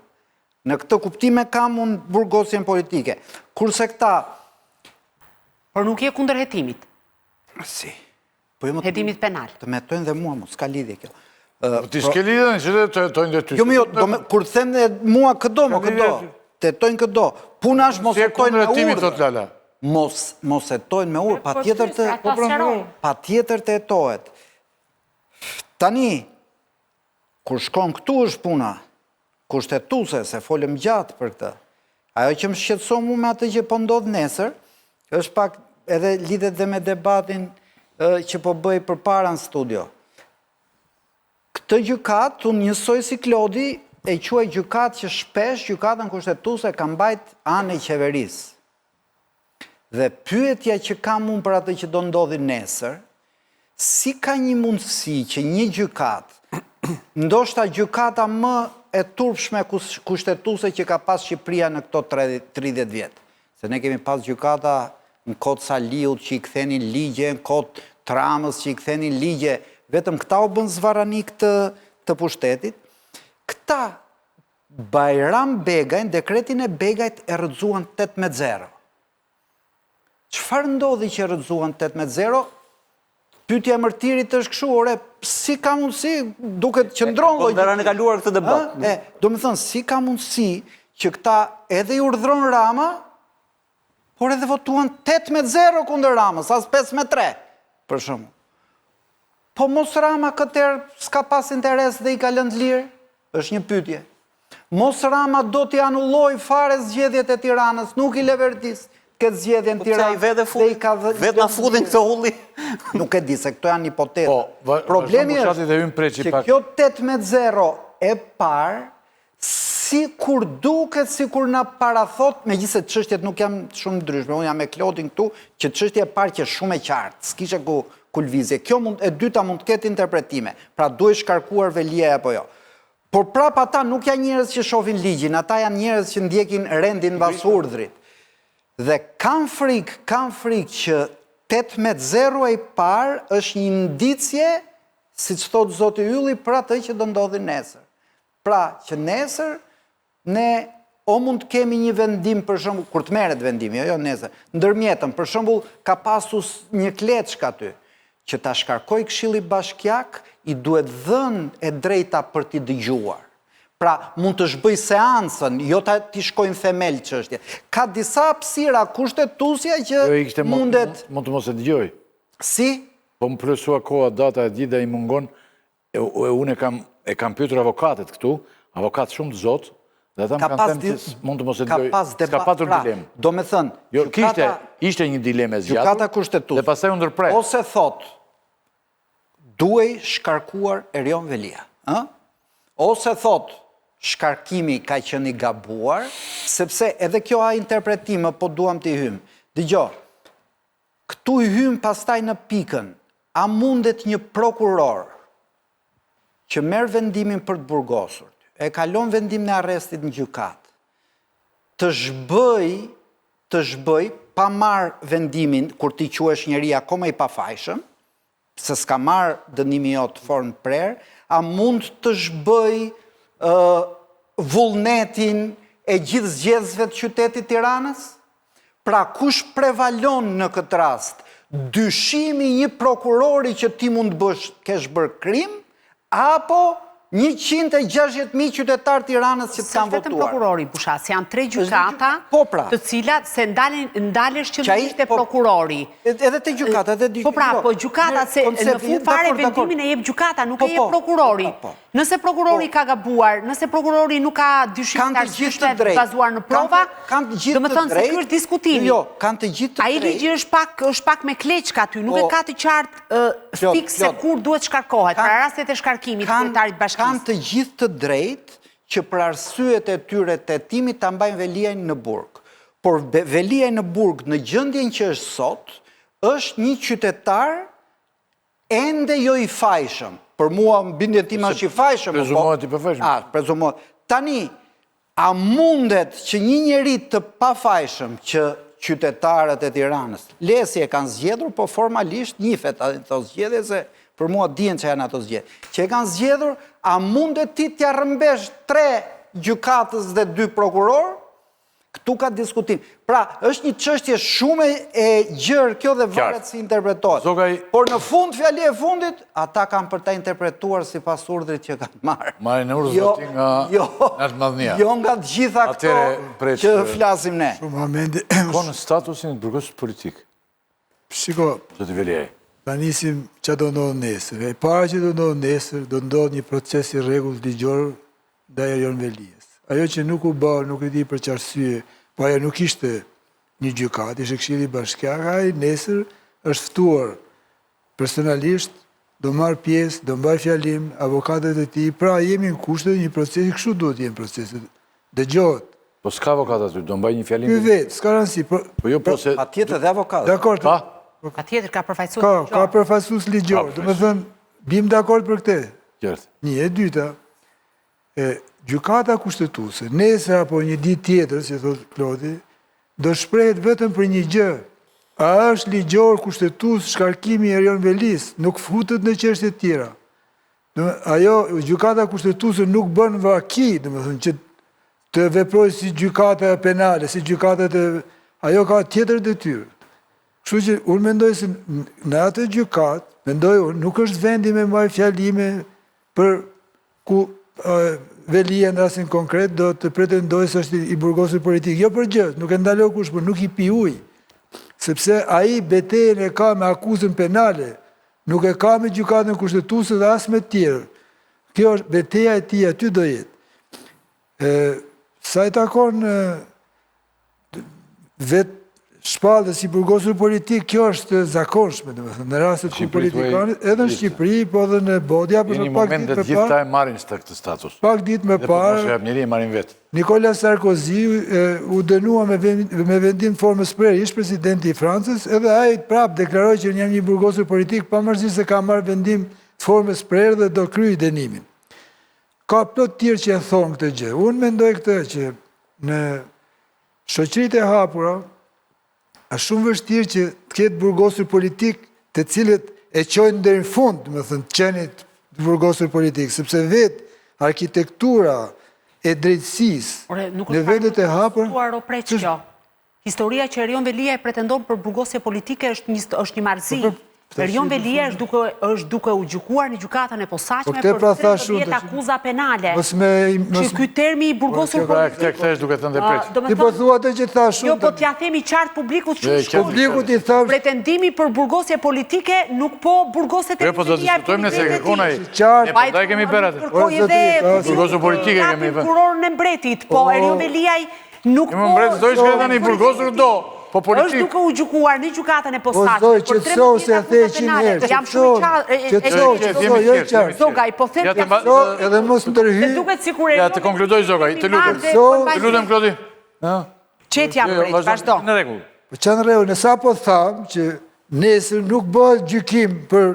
Në këtë kuptim e kam unë burgosjen politike. Kurse këta Por nuk je kundër hetimit. Si? Po jo, hetimit penal. Të më hetojnë dhe mua, mo, s'ka lidhje kjo. Po ti s'ke lidhje, që të hetojnë dhe ty. Jo, jo, do me, kur them dhe mua këdo, mo këdo. Të hetojnë këdo. Puna është mos hetojnë me urdhër. Thot Lala. Mos, mos hetojnë me urdhër, pa po tjetër të, po pra, pa tjetër të hetohet. Tani, kur shkon këtu është puna, kushtetuese, se folëm gjatë për këtë. Ajo që më shqetëson mu me atë që po ndodh nesër, është pak edhe lidhet dhe me debatin që po bëhej përpara në studio. Këtë gjykatë, unë njësoj si Klodi, e quaj gjykatë që shpesh gjykatën kushtetuese ka mbajt anë e qeverisë. Dhe pyetja që kam unë për atë që do ndodhi nesër, si ka një mundësi që një gjykatë, ndoshta gjykata më e turpshme kushtetuese që ka pas Shqipëria në këto 30 vjet, se ne kemi pas gjykata në kohë të Saliut që i kthenin ligje, në kohë të Ramës që i kthenin ligje, vetëm këta u bënë zvarranikë të, të pushtetit, këta Bajram Begajn, dekretin e Begajt e rrëzuan 8 me 0. Çfarë ndodhi që e rrëzuan 8 me 0? Pyetja e Mërtirit është kështu, ore, si ka mundësi, duket qëndron po, logjikisht. Po, në kaluar këtë debat. E, domethënë, si ka mundësi që këta edhe i urdhëron Rama, por edhe votuan 8 me 0 kundër Ramës, as 5 me 3, për shembull. Po mos Rama këtë herë s'ka pas interes dhe i ka lënë të lirë? Është një pyetje. Mos Rama do t'i anullojë fare zgjedhjet e Tiranës, nuk i leverdis të ketë zgjedhje në po Tiranë. Po pse ai vetë vetë na futin këtë hulli? Nuk e di se këto janë hipoteza. Po, Problemi është që kjo 8 me 0 e parë Sikur duket sikur na parathotë, megjithëse çështjet nuk janë shumë ndryshme, unë jam me Klodin këtu, që çështja e parë qe shumë e qartë, s'kishe ku ku lëvizje. Kjo mund e dyta mund të ketë interpretime, pra duhej shkarkuar Veliaj apo jo. Por prapë ata nuk janë njerëz që shohin ligjin, ata janë njerëz që ndjekin rendin mbas urdhrit. Dhe kam frikë, kam frikë që 8 me 0 e parë është një indicie, siç thotë zoti Ylli, për atë që do ndodhi nesër. Pra, që nesër ne o mund të kemi një vendim për shembull, kur të merret vendimi, jo, jo nesër, ndërmjetëm, për shembull, ka pasur një kleçkë aty, që ta shkarkojë këshilli bashkiak, i duhet dhënë e drejta për t'i dëgjuar. Pra, mund të zhbëjë seancën, jo ta t'i shkojë në themel çështje. Ka disa hapësira kushtetuesja që jo, mundet... Mund të mos e dëgjojë. Si? Po m'u plotësua koha data e gjithë dhe i mungon E unë e kam e kam pyetur avokatët këtu, avokatë shumë të zotë, dhe ata më kanë thënë që mund të mos e dëgjojë. Ka patur pra, dilemë. Domethënë, jo, kishte ishte një dilemë e zgjatur. Gjykata kushtetuese. Dhe pastaj u ndërpre. Ose thotë duhej shkarkuar Erion Veliaj, ë? Ose thotë shkarkimi ka qenë i gabuar, sepse edhe kjo a interpretim, po duam t'i hyjmë. Dëgjo, Këtu hyjmë pastaj në pikën, a mundet një prokuror që merr vendimin për të burgosur, e kalon vendimin e arrestit në gjykatë, të zhbëjë, të zhbëjë pa marrë vendimin kur ti quhesh njeri akoma i pafajshëm, se s'ka marrë dënimi jot formë të prerë, a mund të zhbëjë vullnetin e gjithë zgjedhësve të qytetit Tiranës? Pra kush prevalon në këtë rast? Dyshimi i një prokurori që ti mund të bësh, kesh bërë krim, apo 160.000 qytetarë të Tiranës që të kanë votuar. Vetëm prokurori, Bushat, janë tre gjykata, po pra. të cilat se ndalesh qëndrimisht te po- prokurori. Edhe te gjykata, edhe Po pra, po gjykata, se në fund fare vendimin e jep gjykata, nuk e jep po, prokurori. Nëse prokurori ka gabuar, nëse prokurori nuk ka dyshime të arsyeshme bazuar në prova, domethënë se ky është diskutimi. Jo, kanë të gjithë të drejtë. Ai ligji është pak është pak me kleçka aty, nuk e ka të qartë fiks se kur duhet shkarkohet, pra rastet e shkarkimit të kryetarit të bashkisë. Kanë të gjithë të drejtë që për arsyet e tyre të hetimit ta mbajnë Veliajn në burg. Por Veliaj në burg në gjendjen që është sot, është një qytetar Ende jo i fajshëm. Për mua, në bindjen time është i fajshëm. Po- prezumohet i pafajshëm. A, prezumohet. Tani, a mundet që një njeri të pafajshëm që qytetarët e Tiranës, le si e kanë zgjedhur, po formalisht njihet ato zgjedhje se për mua dihen që janë ato zgjedhje. Që e kanë zgjedhur, a mundet ti t'ia rrëmbesh tre gjykatës dhe dy prokurorë? Këtu ka diskutim. Pra, është një çështje shumë e gjerë kjo dhe varet si interpretohet. Zogaj... Por në fund, fjalia e fundit, ata kanë për ta interpretuar sipas urdhrit që kanë marrë. Marrin urdhër jo, nga jo, lartmadhnia. Jo nga të gjitha këto që flasim ne. Shumë hamendi. Ko në statusin e të burgosurit politik. Shiko, Zoti Veliaj. Ta nisim ça do ndodhë nesër. E para që do ndodhë nesër, do ndodhë një proces i rregullt ligjor ndaj Erion Veliajt. Ajo që nuk u bë, nuk e di për ç'arsye, po ajo nuk ishte një gjykatë, ishte këshilli bashkiak, ai nesër është ftuar personalisht, do marrë pjesë, do mbajë fjalim, avokatët e tij, pra jemi në kushtet e një procesi, kështu duhet të jenë proceset. Dëgjohet. Po s'ka avokat aty, do mbajë një fjalim. Ky vetë, s'ka rëndësi. Po, po jo, po se... Patjetër dhe avokat. Dakord. Pa? Patjetër ka përfaqësues ligjor. Ka, ka përfaqësues ligjor. Domethënë, bim dakord për këtë. Qartë. Një, e dyta, e, gjykata kushtetuese, nesër apo një ditë tjetër, si thotë Klodi, do shprehet vetëm për një gjë, a është ligjor kushtetues shkarkimi i Erion Velisë, nuk futet në çështje të tjera. Ajo, gjykata kushtetuese nuk bën vaki, domethënë, që të veprojë si gjykata penale, si gjykatat e... Ajo ka tjetër detyrë. Kështu që unë mendoj se në atë gjykatë, mendoj unë, nuk është vendi me mbajt fjalime për ku Veliaj në rastin konkret do të pretendojë se është i burgosur politik. Jo për gjë, nuk e ndalon kush, por nuk i pi ujë. Sepse ai betejën e ka me akuzën penale, nuk e ka me gjykatën kushtetuese dhe as me të tjerë. Kjo është beteja e tij aty do jetë. E, sa i takon Vetë shpalljes i burgosur politik, kjo është e zakonshme, domethënë, në rastet ku politikanët, edhe në Shqipëri, po edhe në botë, ja për një pak ditë më parë. Gjithë ta e marrin këtë status. Pak ditë më po parë. Njeri e marrin vetë. Nikola Sarkozy u dënua me vendim formës prerë, ish presidenti i Francës, edhe ai prapë deklaroi që jam një burgosur politik, pavarësisht se ka marrë vendim formës prerë dhe do kryejë dënimin. Ka plot tjerë që e thonë këtë gjë. Unë mendoj këtë që në shoqëritë e hapura, është shumë vështirë që të ketë burgosur politik të cilët e çojnë deri në fund, domethënë, të qenit të burgosur politik, sepse vetë arkitektura e drejtësisë në vendet e hapura... Historia që Erion Veliaj pretendon për burgosje politike është një është një marrëzi. Po, po, Erion Veliaj është duke është duke u gjykuar në gjykatën e posaçme po, për 13 akuza penale. Mos me mos Që ky termi i burgosur politik. Këtë këtë është duke thënë dhe Preç. Ti po thua atë që thashë Jo, po t'ia themi qartë publikut shumë shkurt. Publikut i thashë Pretendimi për burgosje politike nuk po burgoset Jo, po do të diskutojmë nëse kërkon ai. Ne po ndaj kemi bërë atë. Burgosur politike kemi bërë. Kurorën e mbretit, po Erion Veliaj Nuk po... Mbret s'do ishte tani i burgosur do, po politik. Është duke u gjykuar në gjykatën e po, posaçme për 13 akuza penale. Jam shumë i qartë. Qetëso, qetëso, jo i qartë. Zogaj, po them ja edhe mos ndërhyj. Dhe duket sikur Ja të konkludoj Zogaj, të lutem. Të lutem Klodi. Ë? Qetë jam prit, vazhdo. Në rregull. Po ça në rregull, ne sapo thamë që nesër nuk bëhet gjykim për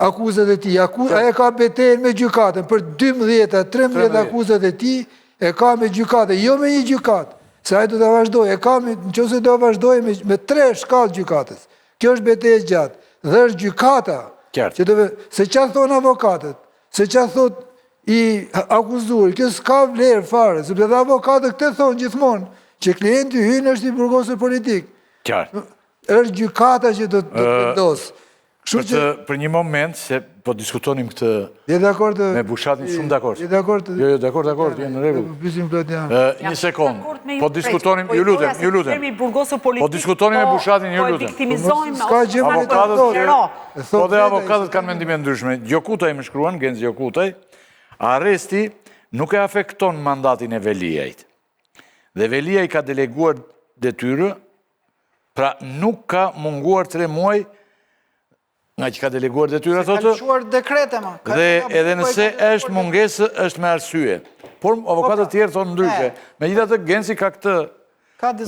akuzat e tij. Ai e ka betejën me gjykatën për 12 a 13 akuzat e tij, e ka me gjykatën, jo me një gjykatë, se ai do ta vazhdojë, e ka me, në qoftë se do vazhdojë me, me tre shkallë gjykatës. Kjo është betejë e gjatë dhe është gjykata. Qartë. Që do se ça thonë avokatët, se ça thotë i akuzuari, kjo s'ka vlerë fare, sepse dhe avokatët këtë thonë gjithmonë, që klienti ynë është i burgosur politik. Qartë. Është gjykata që do të vendosë. Kështu që për një moment se po diskutonim këtë Je dakord me Bushatin shumë dakord. Je dakord? Jo, jo, dakord, dakord, je në rregull. Po pyesim Klodian. Një sekond. Po diskutonim, ju lutem, ju lutem. Po diskutonim me po- Bushatin, ju po lutem. Po s'ka gjë më të Po dhe avokatët kanë mendime të ndryshme. Gjokutaj më shkruan, Genc Gjokutaj, arresti nuk e afekton mandatin e Veliajt. Dhe Veliaj ka deleguar detyrë Pra nuk ka munguar 3 muaj nga që ka deleguar detyra, thotë. Ka lëshuar dekrete, ma. Dhe edhe nëse është mungesë, është me arsye. Por po, avokatët pra. tjerë thonë ndryshe. Megjithatë, Genci ka këtë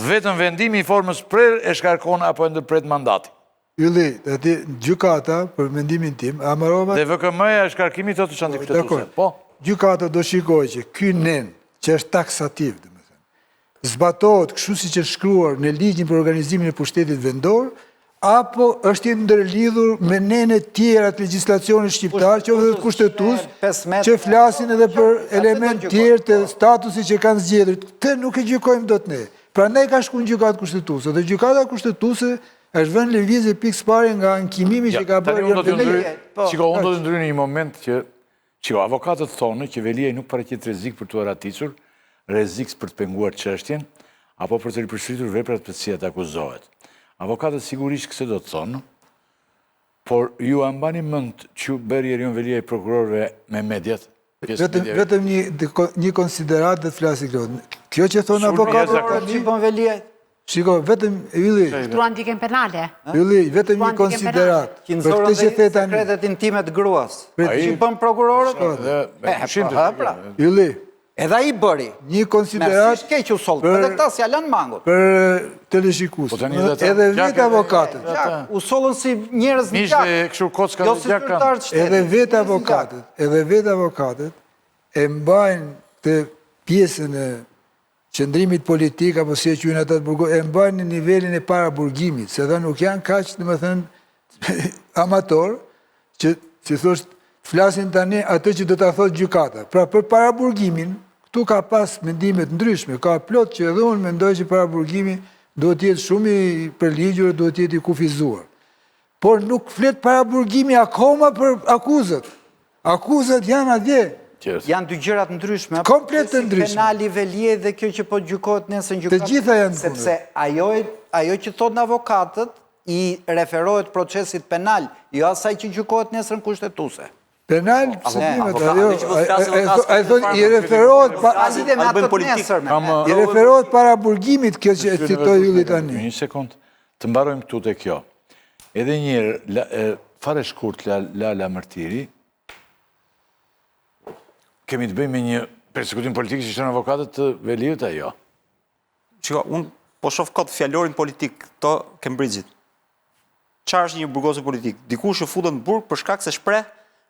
vetëm vendimi i formës prerë e shkarkon apo e ndërpret mandatin. Ylli, aty gjykata, për mendimin tim, a mbarova... Dhe VKM-ja e shkarkimit thotë është antikushtetuese. Po. Gjykata do shikojë që ky nen, që është taksativ, domethënë, zbatohet kështu siç është shkruar në ligjin për organizimin e pushtetit vendor, apo është i ndërlidhur me nene tjera të legjislacionit shqiptar, qoftë edhe të kushtetues, që flasin edhe për element tjerë të statusit që kanë zgjedhur. Këtë nuk e gjykojmë dot ne. Prandaj ka shku në gjykatë kushtetuese. Dhe gjykata kushtetuese është vënë në lëvizje pikë së pari nga ankimimi që ka bërë Erion Veliaj. Po. Shiko, unë do të ndryj në një moment që shiko, avokatët thonë që Veliaj nuk paraqet rrezik për t'u arratisur, rrezik për të penguar çështjen apo për të ripërsëritur veprat për të cilat akuzohet. Avokatët sigurisht këtë do të thonë, por ju a mbani mend ç'u bëri Erion Veliaj prokurorëve me mediat? Vetëm një një konsideratë dhe të flasi Klodi. Kjo që thonë avokatët tani, ç'i bën Veliaj? Shiko, vetëm Ylli. Ushtruan ndjekjen penale. Ylli, vetëm një konsideratë. Për këtë që the tani. Sekretet intime të gruas. Ç'i bën prokurorët? Po, pra. Ylli. Edhe ai bëri. Një konsideratë. Merë keq u soll, edhe këta s'ia lanë mangut. Për teleshikues. Po edhe vetë avokatët. U sollën si njerëz në gjak. Mish kështu kocka jo në gjak kanë. Edhe vetë avokatët, edhe vetë avokatët e mbajnë këtë pjesën e qëndrimit politik apo si e quajnë ata të burgosur, e mbajnë në nivelin e paraburgimit, se dhe nuk janë kaq, domethënë, amatorë, që si thosh, flasin tani atë që do ta thotë gjykata. Pra për paraburgimin, këtu ka pas mendime të ndryshme, ka plot që edhe unë mendoj që paraburgimi duhet të jetë shumë i përligjur, duhet të jetë i kufizuar. Por nuk flet paraburgimi akoma për akuzat. Akuzat janë atje. Janë dy gjëra të ndryshme. Komplet të ndryshme. Penali i Veliajt dhe kjo që po gjykohet nesër në gjykatë. Të gjitha janë të Sepse ajo ajo që thonë avokatët i referohet procesit penal, jo asaj që gjykohet nesër në kushtetuese. Penal, po, pse dimet, ajo, ai thotë i referohet pa lidhje me atë të nesërme. I referohet paraburgimit kjo që e citoi Ylli tani. Një sekond, të mbarojmë këtu te kjo. Edhe një herë, fare shkurt Lala Mërtiri, kemi të bëjmë me një persekutim politik që thonë avokatët të Veliajt, a jo? Shiko, unë po shoh kot fjalorin politik të Cambridge-it. Çfarë është një burgosur politik? Dikush që futet në burg për shkak se shpreh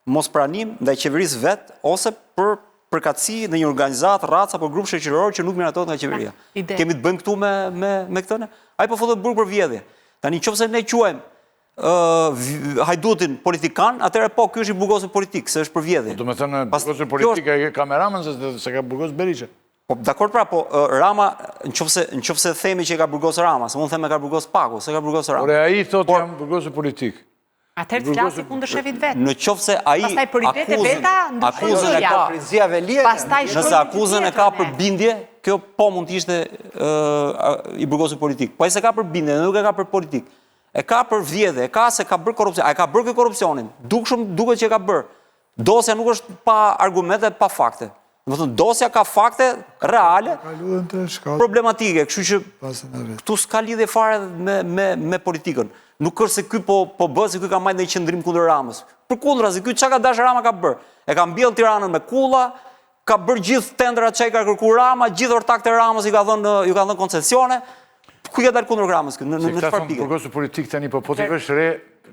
mospranim ndaj qeverisë vet ose për përkatësi në një organizatë, racë apo grup shoqëror që nuk miratohet nga qeveria. Kemi të bëjmë këtu me me me këtë ne? Ai po futet në burg për vjedhje. Tani nëse ne quajmë ë hajdutin politikan, atëherë po ky është i burgosur politik, se është për vjedhje. Po domethënë burgosur politik e ka me Ramën se s'e ka burgosur Berisha. Po dakord pra, po Rama, në qoftë se në qoftë se themi që e ka burgosur Rama, se unë them e ka burgosur SPAK-u, s'e ka burgosur Rama. Por ai thotë jam burgosur politik. Atëherë të flasi kundër shefit vet. Në qoftë se ai Pastaj për idetë e veta akuzën e ka Prizia Veliaj. Pastaj nëse akuzën e ka për bindje, kjo po mund të ishte i burgosur politik. Po ai s'e ka për bindje, nuk e ka për politik. E ka për vjedhje, e ka se ka bërë korrupsion. A e ka bërë ky korrupsionin? Dukshëm duket që e ka bërë. Dosja nuk është pa argumente, pa fakte. Domethënë, dosja ka fakte reale, problematike, kështu që këtu s'ka lidhje fare me, me, me politikën. Nuk është se ky po, po bë, se ky ka majtë një qëndrim kundër Ramës. Përkundrazi, ky ça ka dashë Rama ka bërë. E ka mbjellë Tiranën me kulla, ka bërë gjithë tenderat që i ka kërku Rama, gjithë ortakët e Ramës i ka dhënë, ju ka dhënë koncesione. Ku i ka dalë kundër Ramës ky? Në në çfarë pike? Burgosur politik tani po po t'i vësh re,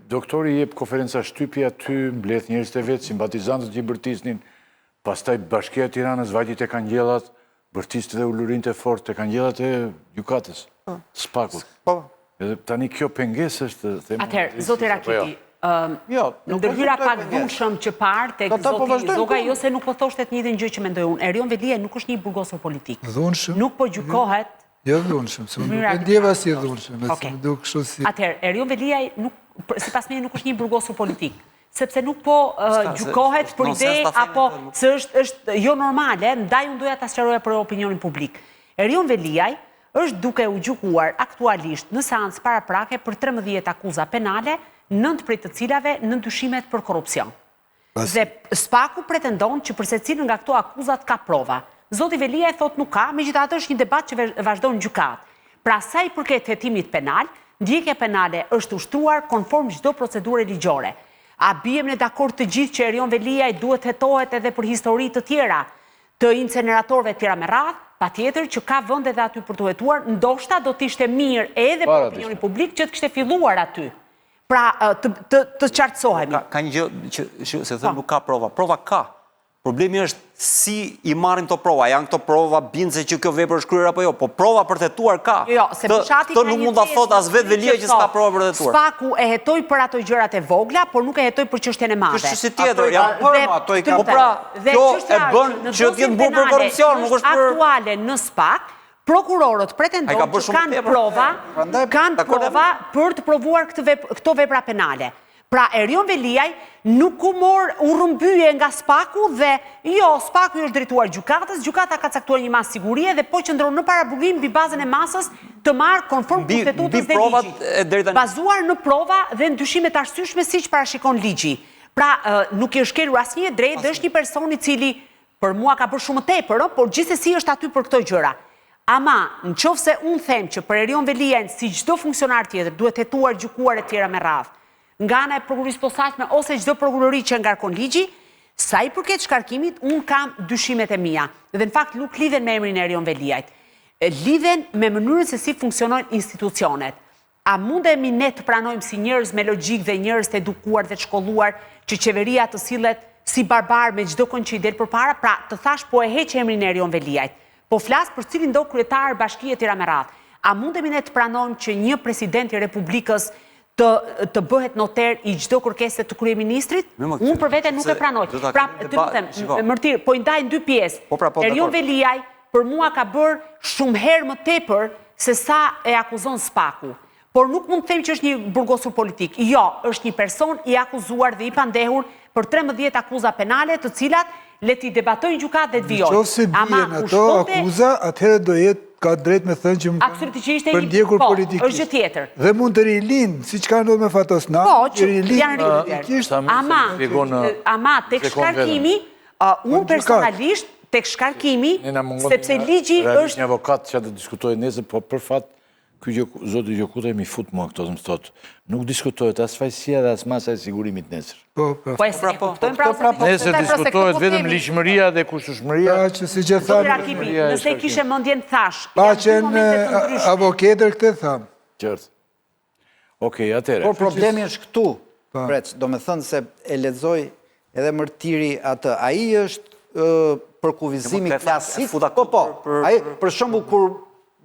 doktori jep konferenca shtypi aty, mbledh njerëzit e vet, simpatizantët që i bërtisnin. Pastaj Bashkia e Tiranës vajti te kangjellat, bërtiste dhe ulërinte fort te kangjellat e gjykatës, po. SPAK-ut. Po. Edhe tani kjo pengesë është, them. Atëherë, zoti po jo. Rakipi, jo, ndërhyra pak dhunshëm që parë tek po zoti Zoga, jo se nuk po thoshte të njëjtën gjë që mendoj unë. Erion Veliaj nuk është një i burgosur politik. Dhunshëm. Nuk po gjykohet Jo dhunshëm, se unë nuk e ndjeva si dhunshëm, se m'u duk kështu si... Atëherë, Erion Veliaj nuk... sipas meje nuk është një i burgosur politik, sepse nuk po gjykohet për ide apo se është është jo normale, ndaj unë doja ta sqaroja për opinionin publik. Erion Veliaj është duke u gjykuar aktualisht në seancë paraprake për 13 akuza penale, 9 prej të cilave nën dyshimet për korrupsion. Dhe SPAK-u pretendon që për secilën nga këto akuzat ka prova. Zoti Veliaj thotë nuk ka, megjithatë është një debat që vazhdon në gjykatë. Pra sa i përket hetimit penal, ndjekja penale është ushtruar konform çdo procedure ligjore. A biem ne dakord të gjithë që Erion Veliaj duhet të hetohet edhe për histori të tjera të inceneratorëve e tjera me radhë? Patjetër që ka vend edhe aty për t'u hetuar, ndoshta do të ishte mirë edhe për opinionin publik që të kishte filluar aty. Pra, të, të, të qartësohemi. Ka, ka një gjë që, që se thënë po. nuk ka prova. Prova ka. Problemi është si i marrim këto prova, janë këto prova bindëse që kjo vepër është kryer apo jo, po prova për të hetuar ka. Jo, jo, se Bushati ka nuk mund ta thotë as vetë Veliaj që s'ka prova për të hetuar. SPAK-u e hetoi për ato gjërat e vogla, por nuk e hetoi për çështjen e madhe. Është çështje tjetër, janë për ato i ka po pra, kjo e bën që të jetë në burg për korrupsion, nuk është për aktuale në SPAK, Prokurorët pretendojnë që kanë prova, kanë prova për të provuar këto vepra penale. Pra Erion Veliaj nuk u mor u rrëmbye nga SPAK-u dhe jo, SPAK-u i është drejtuar gjykatës, gjykata ka caktuar një masë sigurie dhe po qëndron në paraburgim mbi bazën e masës të marrë konform kushtetutës dhe ligjit. Bazuar në prova dhe në dyshime të arsyeshme siç parashikon ligji. Pra nuk i është shkelur asnjë e drejtë dhe është një person i cili Për mua ka bërë shumë më tepër, ë, por gjithsesi është aty për këto gjëra. Ama, në qoftë se unë them që për Erion Veliajn, si çdo funksionar tjetër, duhet hetuar, gjykuar e tjera me radhë, nga ana e Prokurorisë Posaçme ose çdo prokurori që e ngarkon ligji, sa i përket shkarkimit, unë kam dyshimet e mia. Dhe në fakt nuk lidhen me emrin e Erion Veliajt. Lidhen me mënyrën se si funksionojnë institucionet. A mundemi ne të pranojmë si njerëz me logjikë dhe njerëz të edukuar dhe të shkolluar që qeveria të sillet si barbar me çdo kënd që i del përpara? Pra, të thashë po e heq emrin e Erion Veliajt. Po flas për cilindo kryetar bashkie e tjera me radhë. A mundemi ne të pranojmë që një president i Republikës të të bëhet noter i çdo kërkese të kryeministrit? Unë për vete nuk e pranoj. Pra, të lutem, Mërtir, po i ndaj në dy pjesë. Po pra, po, Erion Veliaj për mua ka bërë shumë herë më tepër se sa e akuzon SPAK-u. Por nuk mund të them që është një burgosur politik. Jo, është një person i akuzuar dhe i pandehur për 13 akuza penale, të cilat le t'i debatojë në gjykatë dhe të vijojë. Në qoftë se bien ato akuza, atëherë do jetë ka drejt me thënë që më kanë përndjekur po, politikisht. Është gjë tjetër. Dhe mund të rilind, siç ka ndodhur me Fatos Nanon, po, që janë politikisht. Ama, ama tek shkarkimi, Unë personalisht, tek shkarkimi, sepse ligji është... Një avokat që të diskutojë nesër, po për fat, ky zoti Gjokutaj m'i fut mua këto, më thotë, nuk diskutohet as fajësia dhe as masa e sigurimit nesër. Po, po. Po, e po, po, kuptojmë pra, pra, po, Nesër diskutohet vetëm ligjshmëria dhe kushtueshmëria. Pra, që si që thamë... Rakipi, nëse e kishe mendjen thashë, Pa qenë avoketër këtë thamë. Qartë. Okej, atëherë. Por problemi është këtu, Prec, domethënë se e lexoi edhe Mërtiri atë. Ai është përkufizimi klasik. Po, po, ai për shembull kur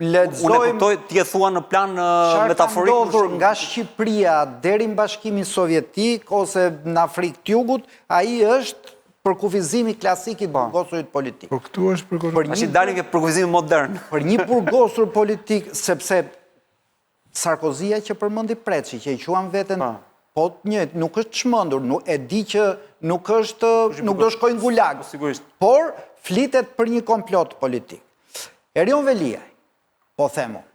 lexojmë... Unë e kuptoj, ti e thua në plan metaforik. Çfarë ka ndodhur nga Shqipëria deri në Bashkimin Sovjetik ose në Afrikë të Jugut, ai është përkufizimi klasik i të burgosurit politik. Po këtu është për korrupsion. Tash i dalim ke përkufizimi modern. Për një burgosur politik, sepse Sarkozia që përmendi Preçi, që e quan veten po të njëjtë, nuk është çmendur, nuk e di që nuk është, nuk do shkojë në gulag. Po, Por flitet për një komplot politik. Erion Veliaj, po them unë.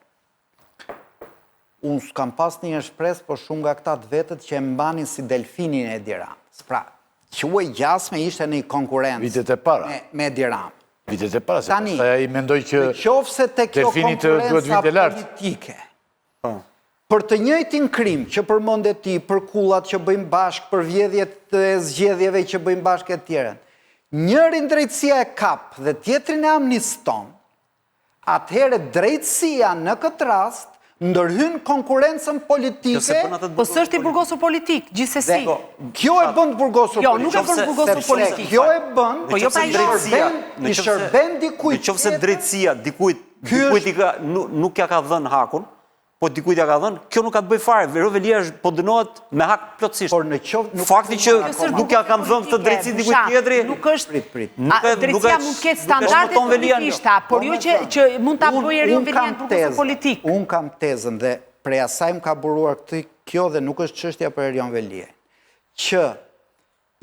Unë s'kam pas një shpresë, por shumë nga këta të vetët që e mbanin si delfinin e Edi Ramës. Pra, quaj gjasme ishte në një konkurrencë Vitet e para. me, me Edi Ramën. Vitet e para, se pastaj ai mendoi që në qoftë se te kjo konkurrenca politike, po. për të njëjtin krim që përmende ti, për kullat që bëjnë bashkë, për vjedhjet e zgjedhjeve që bëjnë bashkë e tjera, njërin drejtësia e kap dhe tjetrin e amniston, Atëherë drejtësia në këtë rast ndërhyn konkurrencën politike. Po s'është i burgosur politik, gjithsesi. Kjo e bën të burgosur jo, politik. Jo, nuk e bën të burgosur politik. Kjo e bën, po jo pra jo. I shërben dikujt. Në qoftë se drejtësia dikujt dikujt i ka nuk ja ka dhënë hakun, po dikujt ja ka dhënë, kjo nuk ka të bëjë fare. Erion Veliaj është po dënohet me hak plotësisht. Por në qoftë nuk fakti që nuk ja kanë dhënë këtë drejtësi dikujt tjetri, nuk është prit prit. Nuk e drejtësia mund të ketë standarde të dyfishta, por jo që që mund ta bëjë Erion Veliajn të burgosur politik. Unë kam tezën dhe prej asaj më ka buruar këtë kjo dhe nuk është çështja për Erion Veliajn, që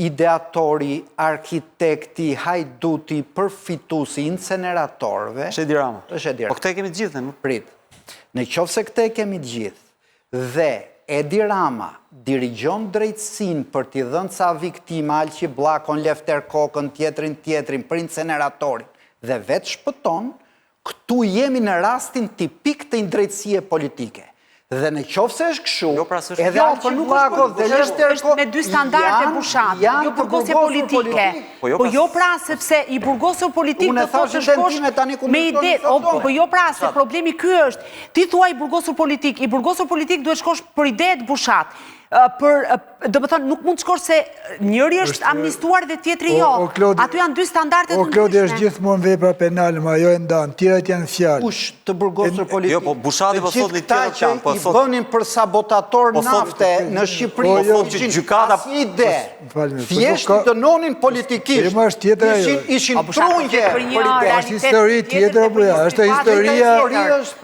ideatori, arkitekti, hajduti, përfituesi i inceneratorëve është Edi Rama. Është Edi Rama. Po këtë e kemi të gjithë, nuk prit. Në qoftë se këtë e kemi të gjithë dhe Edi Rama dirigjon drejtësinë për t'i dhënë ca viktima Alqi Bllakon, Lefter Kokën, tjetrin tjetrin për inceneratorin dhe vetë shpëton, Këtu jemi në rastin tipik të një drejtësie politike. Dhe në qoftë se është kështu, jo, pra, edhe jo, Alqi Bllako dhe Lefter Kokë me dy standarde Bushat, jo burgosje politike. Po jo, po jo pra sepse i burgosur politik do thotë të shkosh me ide, po jo pra se problemi ky është. Ti thua i burgosur politik, i burgosur politik duhet shkosh për idetë Bushat. Për Domethënë, nuk mund të shkosh se njëri është amnistuar dhe tjetri jo. Aty janë dy standarde të ndryshme. O, Klodi, është gjithmonë vepra penale, ma ajo e ndan, tjerat janë fjalë. Kush të burgosur politik? Jo, po Bushati po thotë një tjetër plan, po thotë. I bënin për sabotator po nafte në Shqipëri, po jo, po që gjykata asnjë ide. Thjesht i dënonin politikisht. Jo, është tjetër ajo. Ishin trungje për ide. Është histori tjetër apo jo? Është historia.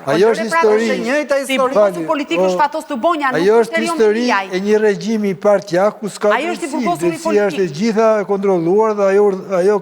Ajo është pra, histori. Është e njëjta histori. I burgosur politik është Fatos Lubonja, nuk Ajo është histori e një regjimi partiak ku s'ka drejtësi. Drejtësia është e gjitha e kontrolluar dhe ajo ajo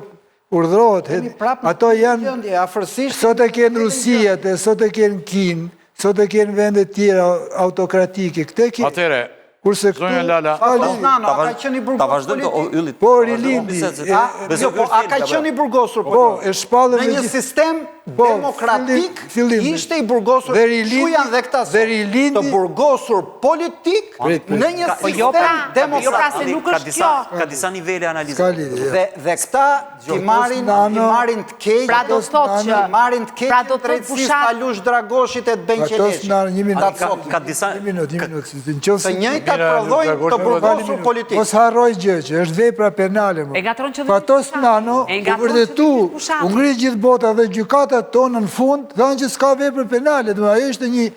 urdhërohet. Ato janë sot e ke në Rusi atë, sot e ke në Kinë, sot e ke në vende tjera autokratike. Këtë ke. Atëherë, Kurse këtu, Zonja Lala, Fatos Nano, a ka qenë i Ta burgosur vazhdojmë të politik? Yllit. Po, Ta vazhdojmë rilindi, bisedën. e- Besoj Jo, ky po është a ka thelbi, apo qenë jo? i burgosur Po, politik? e shpallën Në me një gjithë- sistem Po, demokratik fillim- fillim. ishte i burgosur, Dhe rilindi- kështu janë dhe këta dhe sot. rilindi- Të burgosur politik Prit, prit. në një Po jo pra, sistem jo pra demokratik. se nuk Ka është disa kjo. ka disa nivele analize. S'ka lidhje, jo. Dhe dhe këta t'i marrin t'i marrin të keq, Pra do të thotë që t'i marrin të keq pra do të thotë drejtësisë Bushat Talush Dragoshit e të Fatos Benqeleshit. Nano, një minutë. Ta sot. Ka disa Një minutë, një minutë. Në qoftë Të se njëjtat Mira, prodhojnë të Dragoshi, burgosur politik. Mos harroj gjë që është vepra penale më. E ngatërron qëllimin Fatos Bushat. Nano E u ngatërron vërtetu, qëllimin Bushat. u ngrit gjithë bota dhe gjykatat tonë në fund thanë që s'ka vepër penale, domethënë ajo ishte një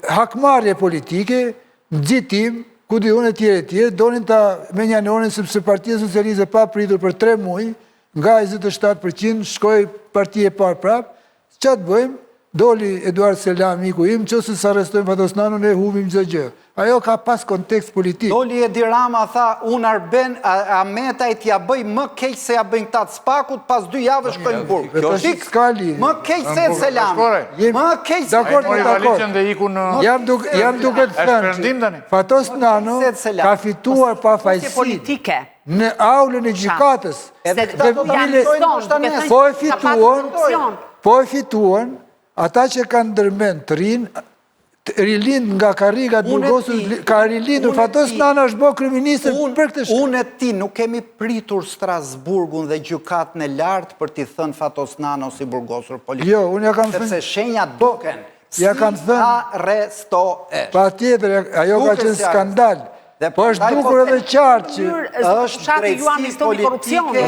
hakmarrje politike, nxitim, ku di unë e tjerë e tjerë, donin ta mënjanonin sepse Partia Socialiste papritur për 3 muaj, nga 27% shkoi parti e parë prapë, ça të bëjmë, doli Eduard Sela, miku im, qoftë se s'arrestojmë Fatos Nanon, ne humbim çdo gjë. Ajo ka pas kontekst politik. Doli Edi Rama tha, unë Arben Ahmetajt ia bëj më keq se ia bëjnë këta të SPAK-ut, pas dy javësh shkoi në burg. Kjo Fik, s'ka lidhje. Më keq se Selami. Më keq se Dakord, Mori dakord. valixhen dhe iku në Jam duke jam duke të Është thënë perëndim që tani. Fatos Nano Se Selami. ka fituar pafajësinë Politike. në aulën e gjykatës. Edhe Dhe këta do ta bile- fitojnë ndoshta nesër. Po e Ka pasur fituan, korrupsion. po e fituan ata që kanë ndërmend të rinë rilind nga karriga të burgosur, ka rilindur, Fatos Nano është bo kryeministër për këtë shkak. Unë e ti nuk kemi pritur Strasburgun dhe gjykatën e lartë për t'i thënë Fatos Nanos i burgosur politik. Jo, unë ja kam thënë... Sepse shenjat duken, si të arrestohesh. Patjetër, ajo ka qenë skandal. Po është po dukur edhe qartë që është drejtësi politike,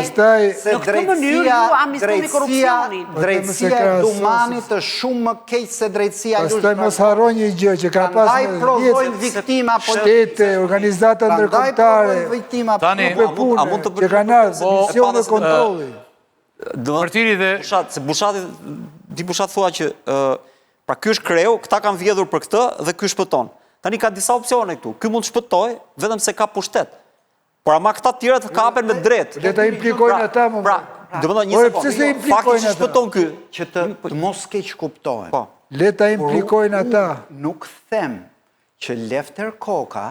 se në këtë mënyrë ju amnistoni korrupsionin. Drejtësia e Dumanit është shumë më keq se drejtësia e Pastaj mos harro një gjë që ka pas prodhojnë viktima shtete, organizata ndërkombëtare, Tani, grupe pune, që kanë ardhur misione kontrolli. Martiri dhe Bushat, se Bushati, di Bushat thua që pra ky është kreu, këta kanë vjedhur për këtë dhe ky shpëton. Tani ka disa opsione këtu. Ky mund të shpëtojë vetëm se ka pushtet. Por ama këta të tjerët kapen me drejt. Le ta implikojnë pra, ata më. Pra, domethënë një sekondë. Fakti që shpëton ky, që të, të mos keqkuptohem. Po. Le ta implikojnë ata. Nuk them që Lefter Koka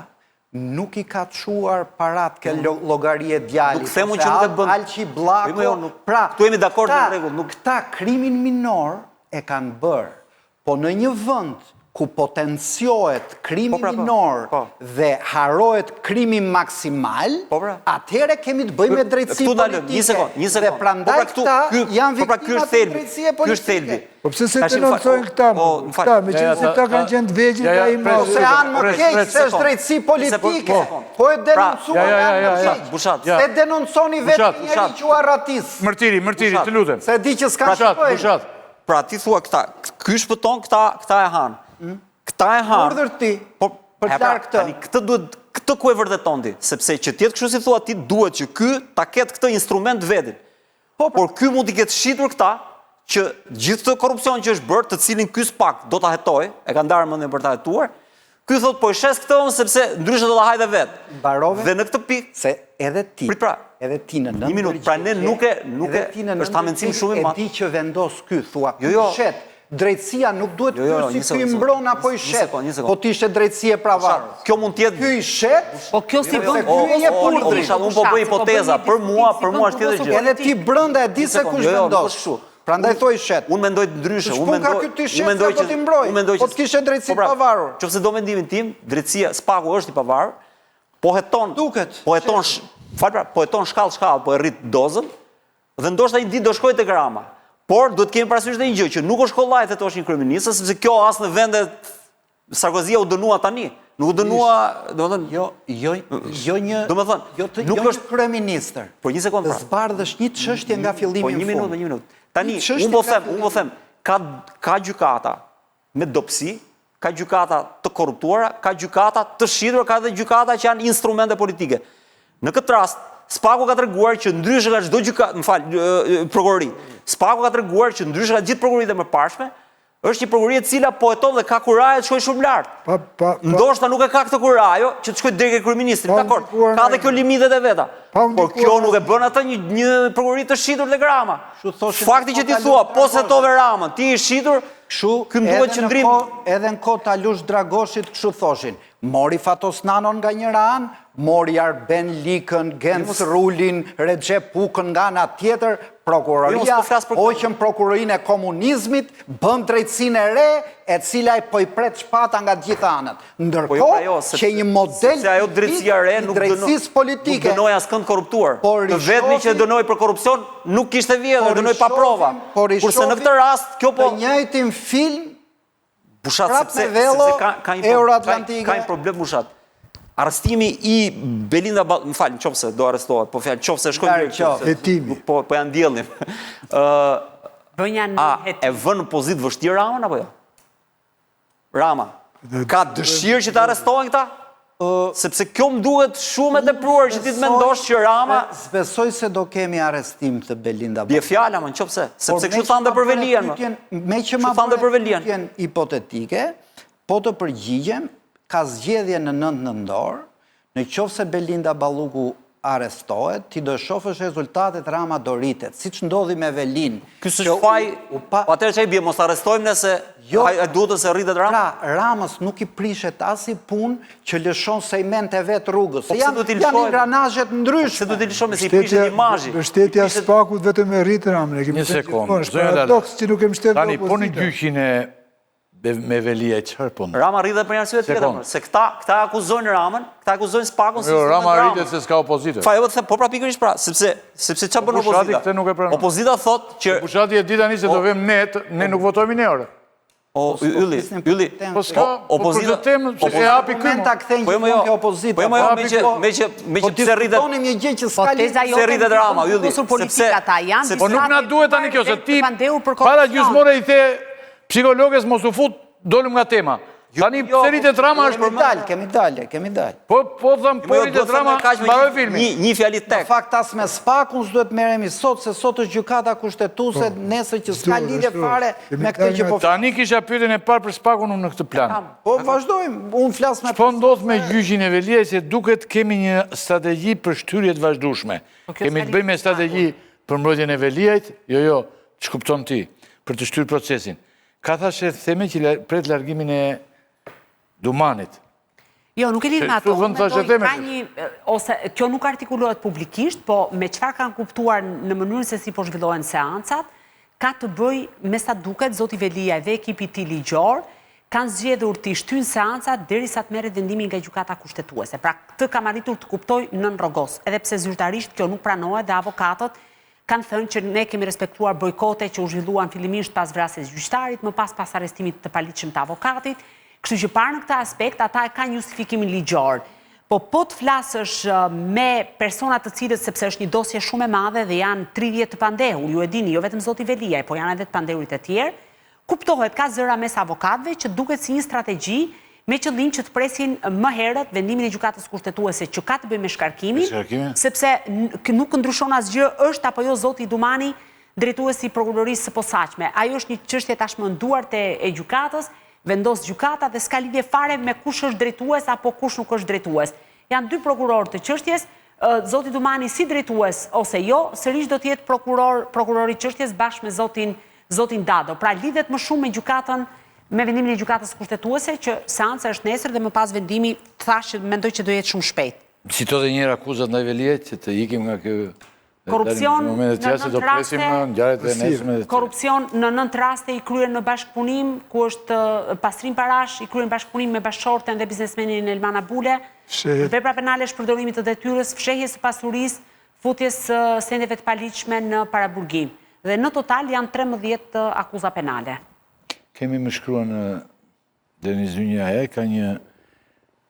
nuk i ka çuar parat ke llogaria e djalit. Nuk them unë që nuk e bën. Alqi Bllako, jo, jo, nuk, pra, këtu jemi dakord në rregull, nuk këta krimin minor e kanë bërë. Po në një vend ku potenciohet krimi po, pra, po, minor po. dhe harrohet krimi maksimal, po, pra. atëherë kemi të bëjmë me drejtësi Këtu ndalojmë, politike. një sekond, një sekond. Dhe prandaj Po, pra, këtu, këta ky, janë po, pra, ky viktima është të thelbi, drejtësie Ky është politike. thelbi. Po pse se Tash, më fal, denoncojnë këta? po, më fal. Këta, meqenëse këta kanë qenë të vegjël, Ja, ja, ai pres, madh. Se janë më Pres, keq pres, se është drejtësi politike. Po, Po e denoncuan Ja, ja, ja, janë më ja, ja. keq. Bushat. Se denonconi vetë Bushat, njeri Bushat. që u arratis. Mërtiri, Mërtiri, Bushat. të lutem. Se di që s'ka Bushat, të bëjnë. Bushat. Pra ti thua këta, ky shpëton, këta, këta e hanë. Këta e hanë. Urdhër ti, Po, për të e pra, larë këtë. Tani këtë duhet këtë ku e vërteton ti, sepse që të jetë kështu si thua ti duhet që ky ta ketë këtë instrument vetin. Po, Por ky mund t'i ketë shitur këta. që gjithë këtë korrupsion që është bërë, të cilin ky SPAK do ta hetojë, e ka ndarë mendjen për ta hetuar, ky thotë po e shes këtë unë sepse ndryshe do ta haj dhe vetë. Mbarove? Dhe në këtë pikë se edhe ti, Prit pra, edhe ti në Një minutë, pra ne nuk e nuk e është hamendësim shumë i madh. E di që vendos ky, thua, ky jo, jo. shet. Drejtësia nuk duhet jo, jo, ky si ky mbron apo i shet. Po të ishte drejtësi e pavarur. Kjo mund të jetë ky i shet. Po kjo si bën ky i jep urdhrin. Unë po bëj hipoteza, për mua, për mua është tjetër gjë. Edhe ti brenda e di se kush jo, jo, vendos. Prandaj thua i shet. Unë mendoj ndryshe, unë mendoj, ky ti shet, mendoj që po unë mendoj që po të kishe drejtësi po pra, të pavarur. Qofse do mendimin tim, drejtësia SPAK-u është i pavarur, po heton, duket. Po heton, fal pra, po heton shkallë shkallë, po e rrit dozën dhe ndoshta një ditë do shkojë tek Rama. Por duhet të kemi parasysh edhe një gjë që nuk është kollaj të hetosh një kryeministër, sepse kjo as në vendet Sarkozia u dënua tani. Nuk u dënua, domethënë, jo, jo, jo një, domethënë, jo të, nuk jo është një kryeministër. Po një sekondë pra. Të zbardhësh një çështje nga fillimi po, në fund. Po një minutë, një minutë. Tani, unë po them, unë po them, ka ka gjykata me dobësi, ka gjykata të korruptuara, ka gjykata të shitura, ka edhe gjykata që janë instrumente politike. Në këtë rast, SPAK-u ka treguar që ndryshe nga çdo gjykatë, më fal, prokurori. SPAK-u ka treguar që ndryshe nga gjithë prokuroritë e mëparshme, Është një prokurori e cila po heton dhe ka kurajo të shkojë shumë lart. Pa, pa, pa. Ndoshta nuk e ka këtë kurajo që të shkojë deri ke kryeministri, dakord. Ka dhe kjo limitet e veta. Por kjo nuk e bën atë një një prokurori të shitur tek Rama. Fakti që ti thua, po s'hetove Ramën, ti je i shitur, kështu ky më duhet qëndrim. Edhe në kohë të Alush Dragoshit kështu thoshin. Mori Fatos Nanon nga njëra anë, mori Arben Likën, Genc Rulin, Rexhep Ukën nga ana tjetër, prokuroria, hoqën prokurorinë e komunizmit, bënë drejtësinë e re, e cila po i pret shpata nga të gjitha anët. Po jo, Ndërkohë pra jo, që një model sepse ajo drejtësia e re i nuk drejtësisë politike, nuk dënoi askënd të korruptuar. Po Të vetmin që dënoi për korrupsion nuk kishte vjedhur, dënoi pa prova. Po Kurse në këtë rast kjo po të njëjtin film Bushat Prap sepse me vello sepse ka ka një pro- euroatlantike. ka, ka një problem Bushat. Arrestimi i Belinda Ball, më fal, nëse do arrestohet, po fjalë, nëse shkojnë Larg mirë, qoftë. nëse- Hetimi. nuk Po po ja ndjellim. Ë Vënia në a hetim. e vën në pozitë vështirë Ramën apo jo? Rama ka dëshirë që të arrestohen këta? Sepse kjo më duhet shumë e tepruar që ti të mendosh që Rama S'besoj se do kemi arrestim të Belinda Bie fjala më në qoftë se, sepse kështu thanë dhe për Veliajn. Me që ma thanë dhe për Veliajn. pyetjen hipotetike, po të përgjigjem, ka zgjedhje në 9 nëntor, në qoftë se Belinda Balluku arrestohet, ti do shofësh rezultatet Rama do rritet, siç ndodhi me Velinë. Ky s'është faj, po atëherë ç'i bie, mos arrestojmë nëse jo, ai duhet se rritet Rama. Pra, Ramës nuk i prishet asnjë punë që lëshon sejment e vet rrugës. Po Se janë janë ingranazhe të ndryshme. Pse duhet t'i lëshojmë se i prishet imazhi? Mbështetja e SPAK-ut vetëm e rrit Ramën, e kemi Një sekondë. Është paradoks që nuk e mbështet opozita. Tani po në gjyqin e me Veliaj çfarë po ndodh? Rama rritet për një arsye tjetër, se këta këta akuzojnë Ramën, këta akuzojnë SPAK-un si jo, Rama rritet se s'ka opozitë. Fa, jo, po pra pikërisht pra, sepse sepse çfarë bën po opozita? Këtë nuk e pranon. Opozita thotë që Bushati e di tani se do vëm ne, ne nuk votojmë ne ore. O Ylli, Ylli, po s'ka po opozita temë se e hapi ky. Ta kthejnë po jo, gjithmonë ke opozita. Po jo, jo, me që me që me që pse rritet. Po një gjë që s'ka lidhje. Pse rritet Rama, Ylli, sepse Po nuk na duhet tani kjo se ti para gjysmore i the Psikologes mos u fut, dolëm nga tema. Jo, Tani jo, pse rritet Rama është kemi dalë, kemi dalë, kemi dalë. Po po them po rritet Rama, mbaroi filmi. Një një fjali tek. Në fakt as me SPAK-un s'duhet merremi sot se sot është gjykata kushtetuese, po, nesër që s'ka lidhje fare me këtë që po Tani kisha pyetjen e parë për SPAK-un unë në këtë plan. Po vazhdojmë, unë flas me Ç'po ndodh me gjyqin e Veliajt se duket kemi një strategji për shtyrje të vazhdueshme. Po kemi të bëjmë me strategji për mbrojtjen e Veliajt? Jo, jo, ç'kupton ti, për të shtyrë procesin. Ka thashetheme që pret largimin e Dumanit. Jo, nuk e lidh me ato. Unë mendoj ka një, ose kjo nuk artikulohet publikisht, po me çfarë kam kuptuar në mënyrën se si po zhvillohen seancat, ka të bëjë me sa duket zoti Veliaj dhe ekipi i tij ligjor kanë zgjedhur t'i shtyjnë seancat derisa të merret vendimi nga Gjykata Kushtetuese. Pra, këtë kam arritur të kuptoj nën rrogoz, edhe pse zyrtarisht kjo nuk pranohet dhe avokatët kanë thënë që ne kemi respektuar bojkote që u zhvilluan fillimisht pas vrasjes së gjyqtarit, më pas pas arrestimit të paligjshëm të avokatit, kështu që parë në këtë aspekt ata e kanë justifikimin ligjor. Po po të flasësh me persona të cilët sepse është një dosje shumë e madhe dhe janë 30 të pandehur, ju e dini, jo vetëm zoti Veliaj, po janë edhe të pandehurit e tjerë, Kuptohet, ka zëra mes avokatëve që duket si një strategji me qëllim që të presin më herët vendimin e Gjykatës Kushtetuese që ka të bëjë me shkarkimin, sepse nuk ndryshon asgjë është apo jo zoti Dumani drejtues i prokurorisë së posaçme. Ajo është një çështje tashmë në duart e gjykatës, vendos gjykata dhe s'ka lidhje fare me kush është drejtues apo kush nuk është drejtues. Janë dy prokurorë të çështjes, zoti Dumani si drejtues ose jo, sërish do të jetë prokuror, prokuror i çështjes bashkë me zotin zotin Dado. Pra lidhet më shumë me gjykatën, me vendimin e gjykatës kushtetuese që seanca është nesër dhe më pas vendimi thashë që mendoj që do jetë shumë shpejt. Cito edhe një herë akuzat ndaj Veliajt që të ikim nga kjo Korrupsion në nëntë raste, korrupsion në nëntë raste i kryer në bashkëpunim, ku është pastrim parash, i kryer në bashkëpunim me bashkëshorten dhe biznesmenin Elman Abule, vepra penale shpërdorimit të detyrës, fshehjes së pasurisë, futjes së sendeve të paligjshme në paraburgim. Dhe në total janë 13 akuza penale. Kemi më shkruan Denis Dynjaja ka një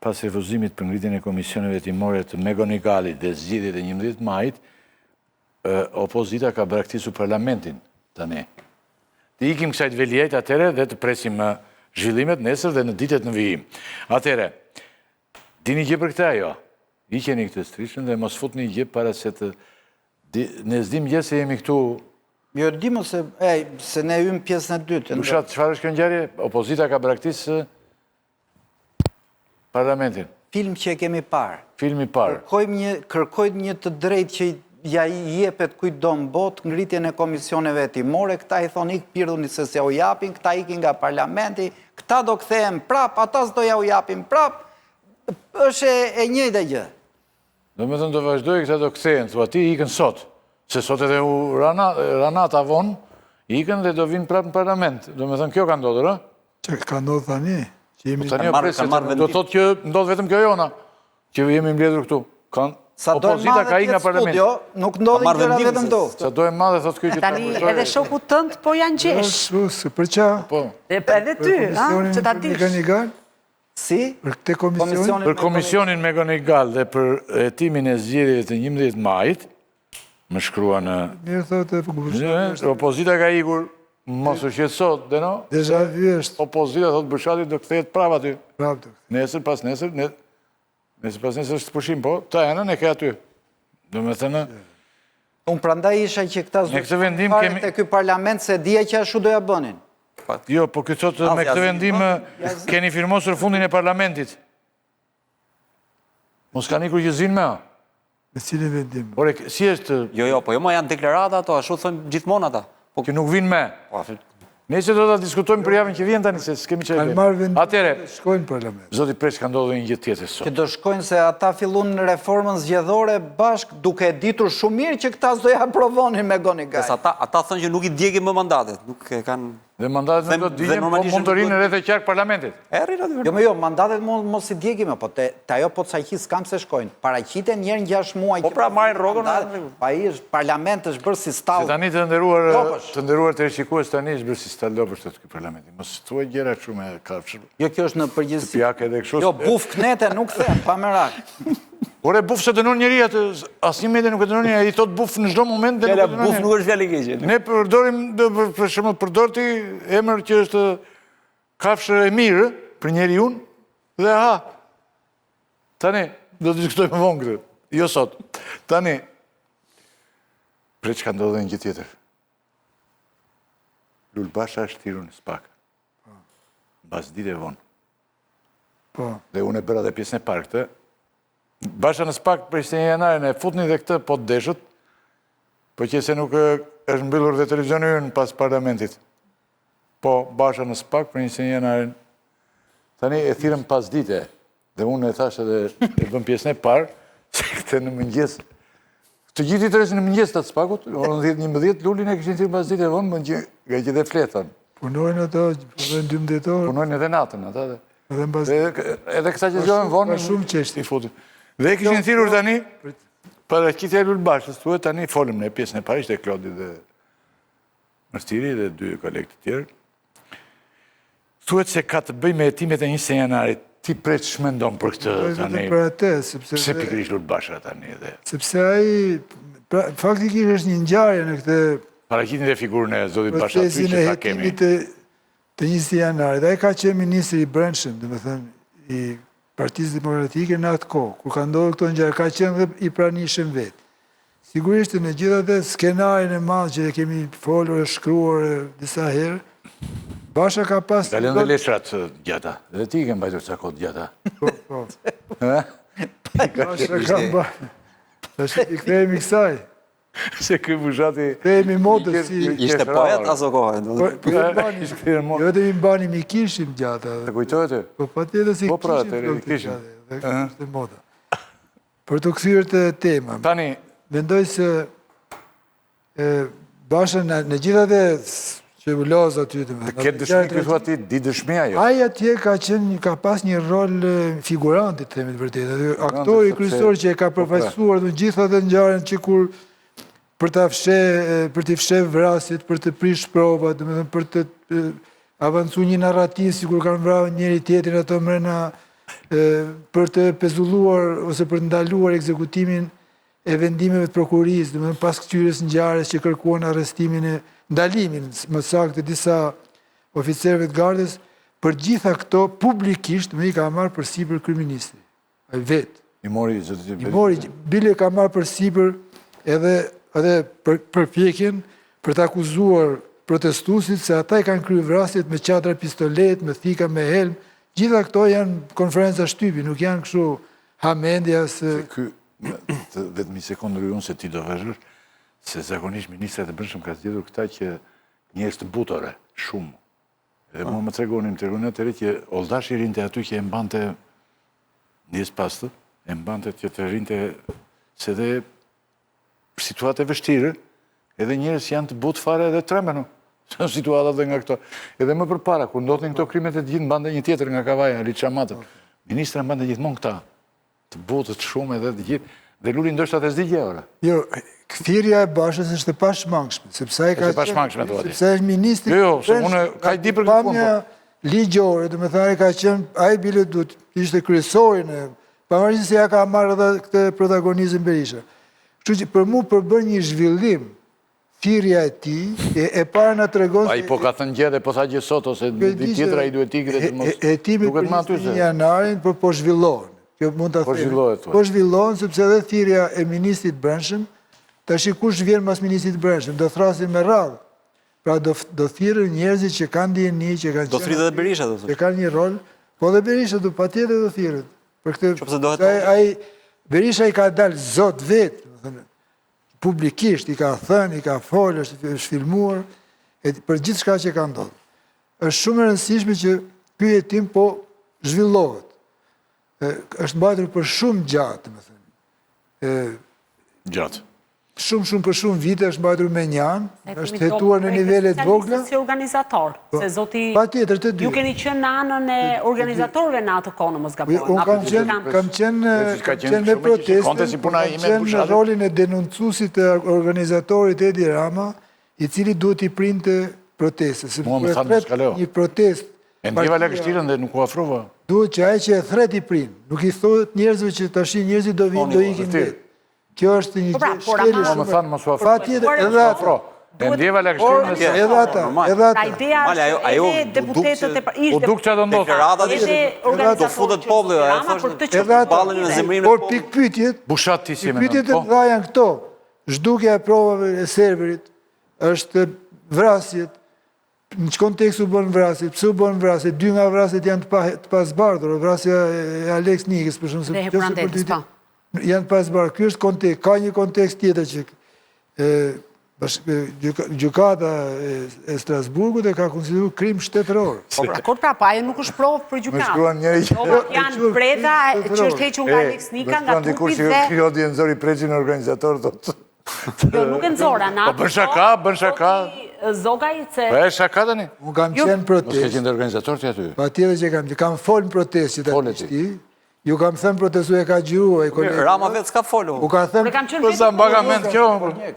pas refuzimit për ngritjen e komisioneve hetimore të McGonigalit dhe zgjedhjet e 11 majit, opozita ka braktisur parlamentin tani. Të ikim kësaj të Veliajt atëherë dhe të presim zhvillimet nesër dhe në ditët në vijim. Atëherë, dini gjë për këtë a jo? Hiqeni këtë strishën dhe mos futni gjë para se të Ne s'dim gjë se jemi këtu... Jo, dimë se, e, se ne hymë pjesën e dytë. Bushat, çfarë është kjo ngjarje? Opozita ka braktis parlamentin. Film që e kemi parë. Film i parë. Kërkojmë një, kërkojmë një të drejtë që ja jepet kujtdo në botë, ngritjen e komisioneve hetimore, këta i thonë ik pirdhuni se s'ja u japin, këta ikin nga parlamenti, këta do kthehen prap, ata s'do ja u japin prap, është e njëjta gjë. Domethënë do vazhdojë, këta do kthehen, thua ti, ikën sot. Se sot edhe u ra nata vonë, ikën dhe do vinë prapë në parlament. Domethënë kjo ka ndodhur, ë? Që ka ndodhur tani? Që jemi... Po tani o presë, do thotë që ndodh vetëm kjo jona, që jemi mbledhur këtu. Kanë opozita ka ikë nga parlamenti. Studio, nuk ndodhin gjëra vetëm këtu. Sa do e madhe thotë kjo që ta Tani edhe shokut tënd po ja ngjesh. Jo, se për ça? Po. Edhe ty, ha, që ta dish. Si? Për këtë komisionin? Për komisionin McGonigal dhe për hetimin e zgjedhjeve të 11 majit, më shkruan në... Mirë thotë e përgubëshat. Opozita ka ikur, mos u shqetëso, Deno. Deja vu është. Opozita thotë Bushati do kthehet prapë aty. Prapë do kthehet. Nesër, pas nesër, nesër pas nesër është pushim, po, të enën e ke aty. Domethënë... Unë prandaj isha që këta zë... këtë vendim kemi... Te ky parlament se dija që ashtu do ja bënin. Jo, po ky thotë me këtë vendim keni firmosur fundin e parlamentit. Mos kanë ikur që s'vinë më? Me cilin vendim? Ore, si është... Jo, jo, po jo, mo janë deklarata ato, ashtu thonë gjithmonë ata. Po që nuk vinë më. Po, Nëse do ta diskutojmë për javën që vjen tani se s'kemi çfarë. Kanë marrë vendim Atëherë, të shkojnë në parlament. Zoti Preç ka ndodhur një gjë tjetër sot. Që do shkojnë se ata fillun reformën zgjedhore bashkë duke e ditur shumë mirë që këta s'do ja aprovonin McGonigal. Ata ata thonë që nuk i djegim më mandatet, nuk e kanë Dhe mandatet nuk do të digjen, po mund të rrinë rreth e qark parlamentit. E rrinë aty. Jo, jo, mandatet mos i djegim, po te, te ajo pocaqi s'kam se shkojnë. Paraqiten një herë në 6 muaj. Po pra marrin rrogën. Pa ai është parlament është bërë si stallë. Se tani të nderuar, të nderuar teleshikues tani është bërë si stallë lopësh thotë ky parlamenti. Mos thuaj gjëra kështu me kafshë. Jo, kjo është në përgjithësi. Pjake edhe kështu. Jo, buf kënete nuk them, pa merak. Ore buf s'e dënon njeri atë, asnjë media nuk e dënon njeri, ai thotë buf në çdo moment dhe nuk e dënon. Buf nuk është fjalë e keqe. Ne përdorim për, për shembull përdor ti emër që është kafshë e mirë për njeriun dhe ha. Tani do të diskutojmë më vonë këtë. Jo sot. Tani Preç ka ndodhur një gjë tjetër. Lul Basha është thirrur në SPAK. Mbas dite vonë. Po. Dhe unë e bëra dhe pjesën e parë këtë. Basha në SPAK për 21 janarin e futni dhe këtë po të deshët, po qe se nuk është mbyllur dhe televizioni ynë pas parlamentit. Po, Basha në SPAK për 21 janarin. Tani e thirrën pas dite, dhe unë e thashë edhe e bëmë pjesën e parë, se këtë në mëngjes, të gjithë i thërrasin në mëngjes të SPAK-ut, orën 10-11, Lulin e kishin thirrë pas dite vonë, më gjë, nga që dhe fletën. Punojnë ato, punojnë 12 orë. Punojnë edhe natën, ata dhe. Edhe në bazë. Edhe këta që zgjohen vonë, shumë çështje. I futin. Dhe e kishin thirrur tani, paraqitja e Lul Bashës, thuhet tani folëm në pjesën e parë, ishte Klodi dhe Mërtiri dhe dy kolegë të tjerë. Thuhet se ka të bëjë me hetimet e 21 janarit. Ti Preç ç'mendon për këtë tani? Për atë, sepse pse pikërisht Lul Basha tani dhe? Sepse ai pra, faktikisht është një ngjarje në këtë Paraqitni dhe figurën e zotit Basha aty që ta kemi. Të të 21 janarit. Ai ka qenë ministri i Brendshëm, domethënë i Partisë Demokratike në atë kohë, kur ka ndodhur këto ngjarje, ka qenë dhe i pranishëm vetë. Sigurisht në gjithë atë skenarin e madh që e kemi folur e shkruar disa herë, Basha ka pas... Ka lënë dhe leshrat të gjata, dhe ti i ke mbajtur ca kohë të gjata. Po, po. Basha ka mbajtur. Tash i kthehemi kësaj. Se ky Bushati... Kthehemi modës si... Ishte poet aso kohë. Po, po, jo vetëm i mbanim, i kishim gjata. Të kujtohet e? Po, patjetër se i po, pra, kishim gjata. Ishte moda. Për t'u kthyer te tema. Tani mendoj se e Basha në, në gjithë atë që u loz aty të Të ketë dëshmi ky thua ti, di dëshmi ajo. Ai atje ka qenë ka pas një rol figuranti të themi të vërtetën. Aktori kryesor që e ka po, pra. përfaqësuar në gjithë atë ngjarjen që kur për ta fsheh, për t'i fsheh vrasjet, për të prish provat, domethënë për të avancu një narrativë sikur kanë vrarë njëri tjetrin ato mrena për të pezulluar ose për të ndaluar ekzekutimin e vendimeve të prokurorisë, domethënë pas këqyrjes ngjarjes që kërkuan arrestimin e ndalimin, më saktë të disa oficerëve të gardës, për gjitha këto publikisht më i ka marrë përsipër kryeministri. Ai vetë. I mori zoti I mori, bile ka marrë përsipër edhe edhe për, përpjekjen për të akuzuar protestuesit se ata i kanë kryer vrasjet me çadra pistoletë, me thika, me helm. Gjitha këto janë konferenca shtypi, nuk janë kështu hamendja se Se ky vetëm një sekondë unë se ti do vazhdosh, se zakonisht ministrat e brendshëm ka zgjedhur këta që njerëz të butë ore, shumë. Dhe mua më tregonin, më tregonin atëherë që Olldashi rrinte aty që e mbante ndjesë pastë, e mbante që të rrinte se dhe situatë e vështirë, edhe njerëz që janë të butë fare edhe tremben. Se në situata dhe nga këto. Edhe më përpara, kur ndodhnin këto krimet e të gjithë, mbante një tjetër nga Kavaja, Ali Çamatën. Ministra mbante gjithmonë këta. Të butët shumë edhe të gjithë. Dhe Luli ndoshta dhe s'di gjë ore. Jo, thirrja e Bashës është e pashmangshme, sepse ai ka Është e pashmangshme thua ti. Sepse është ministri. Jo, jo, se unë ka i di për këtë punë. Po. Ligjore, domethënë ai ka qenë, ai bile duhet ishte kryesori në pavarësisht se ja ka marrë edhe këtë protagonizëm Berisha. Kështu që për mua përbën një zhvillim Thirrja e tij, e para na tregon se... Ai po ka thënë gjë dhe po tha gjë sot, ose ditë tjetër ai duhet ikë dhe të mos... Hetimi për 21 janarin, po po zhvillohen. Kjo mund ta po themi. Po zhvillohet, Po zhvillohen, sepse edhe thirrja e ministrit të Brendshëm, tashi kush vjen mas ministrit të Brendshëm, do thrasin me radhë. Pra do, do thirren njerëzit që kanë dijeni, që kanë Do thirret edhe Berisha, do Që kanë një rol, po dhe Berisha do patjetër do thirret. Për këtë, Qoftë se do hetohet. Ai, Berisha i ka dalë zot vetë, domethënë, publikisht i ka thënë, i ka folë, është, është filmuar, e, për gjithçka që ka ndodhur. Është shumë e rëndësishme që ky hetim po zhvillohet. E, është mbajtur për shumë gjatë, domethënë. E, gjatë. Shumë, shumë për shumë vite është mbajtur mënjanë, është hetuar në nivele të vogla. Si organizator, po, se zoti... Patjetër, të dy. Ju keni qenë në anën e organizatorëve në atë kohë, në mos gaboj. Unë kam qenë, kam qenë, kam qenë me protestën, kam qenë në rolin e denoncuesit të organizatorit Edi Rama, i cili duhet t'i printe protestës. Mua më thanë mos kalo. Një protestë E ndjeva lagështirën dhe nuk u afrova. Duhet që ai që e thërret i prin, nuk i thotë njerëzve që tashi njerëzit do vinë, do ikin vetë. Kjo është një po pra, gjë shkelje shumë. Më thanë mos u afro. Patjetër, edhe ata. E ndjeva lagështirën se edhe ata, edhe ata. Pra ideja është ajo edhe deputetët e u duk çfarë do ndodhte. Deklaratat edhe do futet populli, ajo thoshte. Edhe ata. Ballën në zemërimin e popullit. Por pikëpyetjet, Bushat ti si mendon? Pikëpyetjet e po. mëdha janë këto. Zhdukja e provave e serverit është vrasjet, Në ç'kontekst u bënë vrasjet, pse u bënë vrasjet, dy nga vrasjet janë të pa të pazbardhura, vrasja e Aleks Nikës për shembull, se Dhe për dy po. janë të pazbardhura. Ky është kontekst, ka një kontekst tjetër që e gjykata e Strasburgut e ka konsideruar krim shtetëror. Po pra, kur pra, po ajo nuk është provë për gjykatë. Më shkruan njëri që provat janë predha që është hequr nga Aleks Nika nga trupi dhe Klodi e nxori Preçin organizator thotë. Jo, nuk e nxora, në Po bën shaka, bën shaka. Zogaj se... Po e shaka tani? Unë kam qenë në protestë. Mos ke qenë organizator ti aty? Patjetër që kam, kam folë në protestë që të ti. Ju kam thënë protestu e ka xhiru, e kolegë. Rama vetë s'ka folur. U ka thënë... Kam qenë po sa mbaka mend kjo.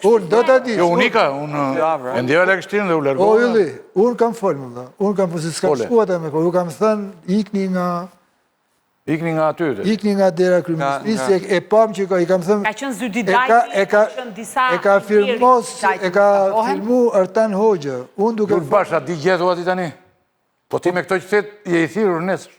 Unë do ta di. Jo, unë ika, unë e ndjeva lagështirën dhe u largova. O Ylli, unë kam folë, më vëlla. Unë kam folë, se s'kam shku ata me, po ju kam thënë, ikni nga Ikni nga aty. Ikni nga dera e kryeministrisë, se e pam që ka, i kam thënë... Ka qenë Zyhdi Dajti, ka qenë disa... E ka firmos, e ka filmu Artan Hoxha. Unë duke... Lul Basha, di gjë thua ti tani? Po ti me këto që the, je i thirrur nesër.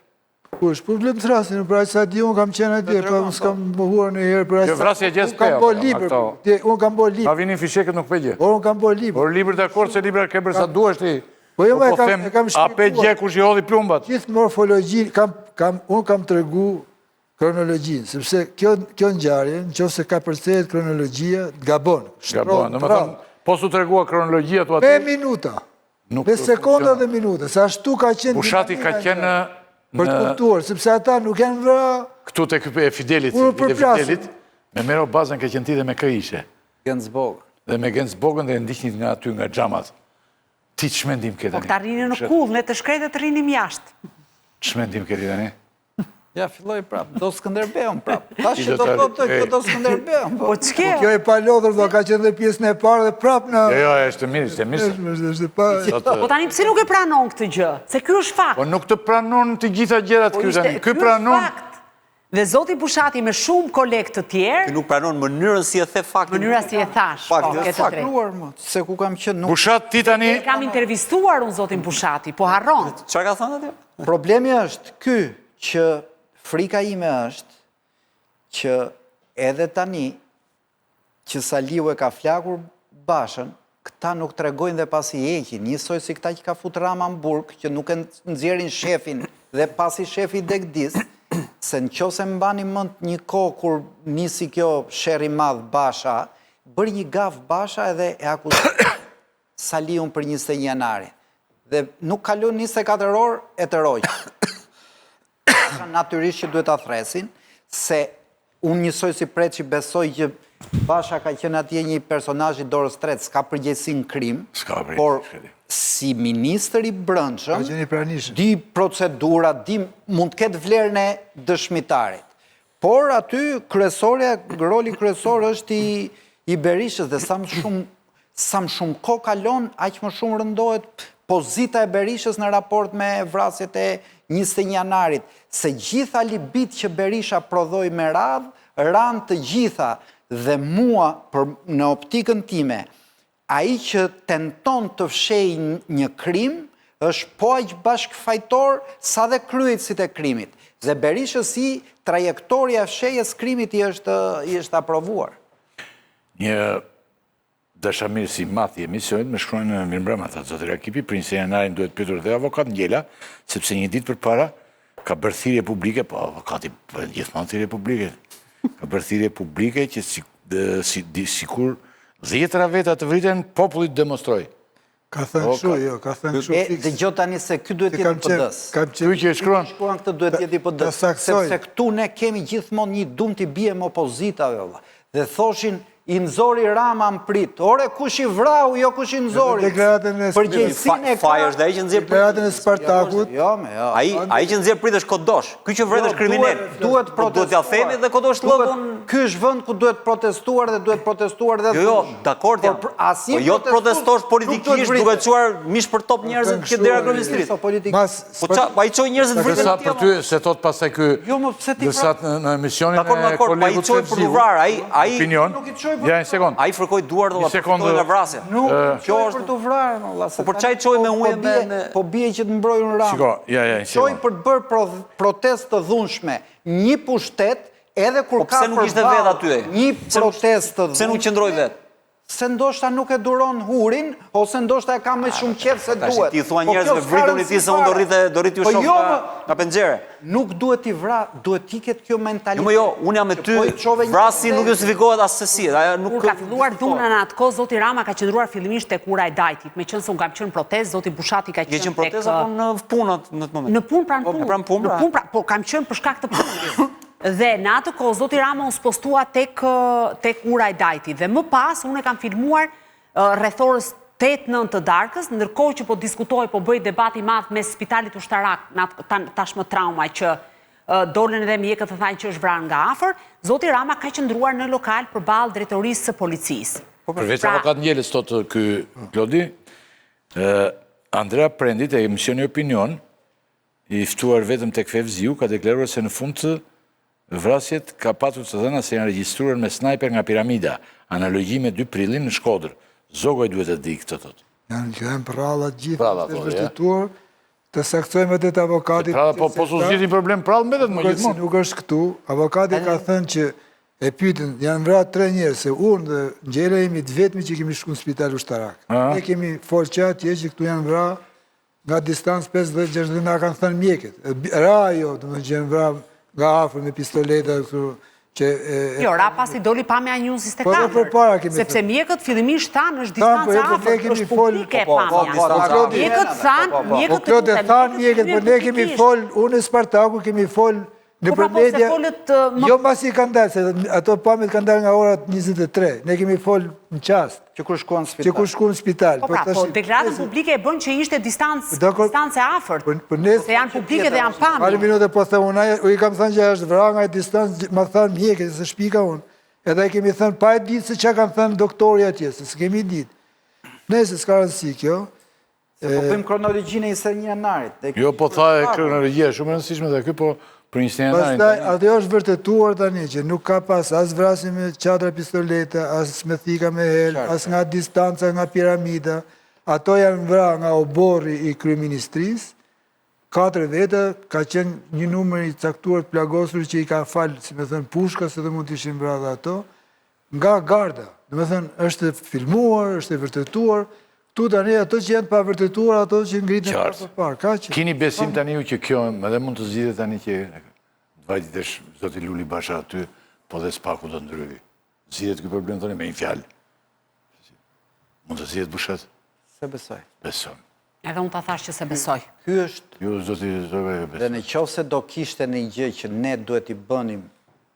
Kush, po le të thërrasin, për aq sa di unë kam qenë atje, po unë s'kam mohuar ndonjëherë për aq sa... Vrasja e Unë kam bo libër, unë kam bo libër. Ma vinin fishekët nuk pe gjë. Por unë kam bo libër. Por libër dakord se libra ke bërë sa duash ti. Po jo, po, po e kam shpjeguar. A pe gjë kush i hodhi plumbat? Gjithë morfologjinë, unë kam tregu kronologjinë, sepse kjo, kjo ngjarje, në qoftë se kapërcehet kronologjia, gabon. Gabon, domethënë, po s'u tregua kronologjia tu aty... Me minuta, me sekonda dhe minuta, se ashtu ka qenë... Bushati ka qenë në... Për të kuptuar, sepse ata nuk janë vra... Këtu te ky e Fidelit, e Fidelit, me Mero Bazën ke qenë ti dhe me kë ishe. Genc Bogën. Dhe me Genc Bogën dhe e ndiqnit nga aty, nga xhamat. Ti ç'mendim ke po tani? Po këta rrinin në kullë, ne të shkretët rrinim jashtë. Ç'mendim ke ti tani? Ja, filloi prap, do Skënderbeun prap. Tash që do të thotë kjo do Skënderbeun. Po, po ç'ke? Po kjo e palodhur do ka qenë dhe pjesën e parë dhe prap në Jo, jo, është mirë, është mirë. Është është pa. Po tani pse nuk e pranon këtë gjë? Se ky është fakt. Po nuk të pranon të gjitha gjërat po ky tani. Ky pranon. Dhe zoti Bushati me shumë kolegë të tjerë. Ky nuk pranon mënyrën si e the faktin. Mënyra si e thashë. Po, ke të drejtë. Se ku kam qenë nuk. Bushat ti tani. E kam intervistuar unë zotin Bushati, po harron. Çfarë ka thënë atje? Problemi është ky që frika ime është që edhe tani që Saliu e ka flakur Bashën, këta nuk tregojnë dhe pasi heqin, njësoj si këta që ka fut Rama në burg, që nuk e nxjerrin shefin dhe pasi shefi degdis, se në qoftë se mbani mend një kohë kur nisi kjo sherr i madh Basha, bëri një gafë Basha edhe e akuzoi Saliun për 21 janarin. Dhe nuk kalon 24 orë e tërhoqi. Basha natyrisht që duhet ta thërrasin, se unë njësoj si Preçi besoj që Basha ka qenë atje një personazh i dorës tretë, s'ka përgjegjësi në krim, por si ministër i brendshëm, di procedura, di mund të ketë vlerën e dëshmitarit. Por aty kryesorja, roli kryesor është i i Berishës dhe sa më shumë sa më shumë kohë kalon, aq më shumë rëndohet pozita e Berishës në raport me vrasjet e 21 janarit, se gjithë alibitë që Berisha prodhoi me radhë, ranë të gjitha dhe mua për në optikën time, Ai që tenton të fshehë një krim është po aq bashkëfajtor sa dhe kryetësit e krimit. Dhe Berishës i trajektorja e fshehjes krimit i është i është aprovuar. Një dashamirës i madh i emisionit më shkruan mirëmbrëma tha zoti Rakipi për 21 janarin duhet pyetur dhe avokat Ngjela sepse një ditë përpara ka bërë thirrje publike po avokati bën gjithmonë thirrje publike ka bërë thirrje publike që si si sikur dhjetëra veta të vriten, populli të demonstrojë. Ka thënë kështu, jo, ka thënë kështu fiks. E, dëgjo tani se ky duhet të jetë i PD-së. Ky që e shkruan. Shkruan këtë duhet të jetë i PD-së. Sepse këtu ne kemi gjithmonë një dum t'i biem opozitave, vëlla. Dhe thoshin i nxori Rama në pritë. Ore kush i vrau, jo kush i nxori. Përgjegjësinë e ka. Faj është ai që nxjerr pritë. Deklaratën e Spartakut. Jo, me jo. Ai ai që nxjerr pritë është kodosh. Ky që vret është kriminel. Duhet po protestuar. Duhet t'ia themi dhe kodoshllëkun. Ky është vend ku duhet protestuar dhe duhet protestuar dhe Jo, jo, dakord jam. Por asnjë po jo të protestosh politikisht duke çuar mish për top njerëzit ke dera kryeministrisë. Po ça, pa i çoi njerëzit të vriten. Ndërsa për ty se thot pastaj ky. Jo, më pse ti Ndërsa në emisionin e kolegut po i çoi për të vrarë, ai ai opinion. Nuk i çoi për. Ja një sekond. Ai fërkoi duart dhe përfitoi nga vrasja. Nuk kjo është për të vrarë, vëlla. Po për çfarë i çoi me po ujë me Po bie që të mbroj unë Ramën. Shiko, ja, ja, një sekond. Çoi për të bërë protestë të dhunshme. Një pushtet edhe kur po ka pse nuk ishte vetë aty? Një protestë të dhunshme. Pse nuk qëndroi vetë? Se ndoshta nuk e duron hurin, ose ndoshta e ka më shumë qejf se duhet. Ti thua po njerëzve vrituni ti se unë do rri të do rri t'ju po shoh jo, nga nga penxhere. Nuk duhet t'i vra, duhet t'i ketë kjo mentalitet. Jo, jo, unë jam me ty. Po Vrasësi nuk justifikohet assesi. Ajo nuk Kur ka filluar dhuna në atë kohë, zoti Rama ka qëndruar fillimisht tek ura e Dajtit, meqenëse unë kam qenë në protestë, zoti Bushati ka qenë tek. Ke qenë protestë apo në punë në atë moment? Në punë pranë punë. Pranë punë. Në punë pra, po kam qenë për shkak të punës. Dhe në atë kohë zoti Rama u spostua tek tek ura e Dajtit dhe më pas unë e kam filmuar rreth orës 8-9 të darkës, ndërkohë që po diskutohej, po bëhej debat i madh mes spitalit ushtarak, në atë tashmë trauma që dolën edhe mjekët të thanë që është vrarë nga afër, zoti Rama ka qëndruar në lokal përballë drejtorisë së policisë. Po, përveç pra, avokat Ngjelës, thotë ky Klodi, Andrea Prendi te emisioni Opinion, i ftuar vetëm tek Fevziu, ka deklaruar se në fund të vrasjet ka patur të dhëna se janë regjistruar me snajper nga Piramida, analogji me 2 prillin në Shkodër. Zogaj duhet ta dijë këtë thotë. Janë që janë përralla të gjitha, është vërtetuar. Të saktësojmë atë të avokatit. Pra, po, po s'u zgjidh një problem prallë mbetet më gjithmonë. Nuk është këtu, avokati ka thënë që e pyetën, janë vra tre njerëz, se unë dhe Ngjela jemi të vetmi që kemi shku në spital ushtarak. Ne kemi folë që atje që këtu janë vra nga distancë 50-60 na kanë thënë mjekët. Ra ajo, domethënë që janë vra nga afër me pistoleta këtu që Jo, ra pasi doli pamja e News 24. Po, përpara kemi Sepse mjekët fillimisht thanë është distancë po, po, afër, është publike po, pamja. Mjekët thanë, mjekët të lutem, thanë mjekët, po ne kemi fol, unë e Spartaku kemi fol Në po, pra, po, media, jo masi kanë dalë, se ato pamjet kanë dalë nga ora 23, ne kemi fol në çast. Që kur shkuan në spital. Që kur shkuan në spital. Po, pra, po, deklaratën publike e bënë që ishte distancë distancë e afërt. Po, po ne, se janë publike dhe janë pamje. Pari minutë po them unë, u i kam thënë që është vra nga distancë, ma thanë mjekët, se shpika unë. Edhe i kemi thënë, pa e ditë se ça kanë thënë doktori atje, se s'kemi ditë. Nëse s'ka rëndësi kjo, Se po bëjmë kronologjinë e 21 janarit. Jo, po tha e kronologjia shumë e rëndësishme dhe ky po për 21 janarin. Pastaj ajo është vërtetuar tani që nuk ka pas as vrasje me çadra pistoleta, as me thika me helm, as nga distanca nga piramida. Ato janë vra nga oborri i kryeministrisë. Katër veta ka qenë një numër i caktuar të plagosur që i ka fal, si me thënë, pushka, se dhe mund të ishin vra dhe ato. Nga garda, domethënë, është filmuar, është e vërtetuar, këtu tani ato që janë të pavërtetuar, ato që ngritën pa për parë, kaq. Kini besim tani ju që kjo, edhe mund të zgjidhet tani që vajti dhe zoti Luli Basha aty, po dhe SPAK-u do ndryvi. Zgjidhet ky problem tani me një fjalë. Mund të zgjidhet Bushat? S'e besoj. Beson. Edhe unë ta thashë që s'e besoj. Ky është... Ju, zoti Zogaj, e besoj. Dhe në qoftë se do kishte një gjë që ne duhet t'i bënim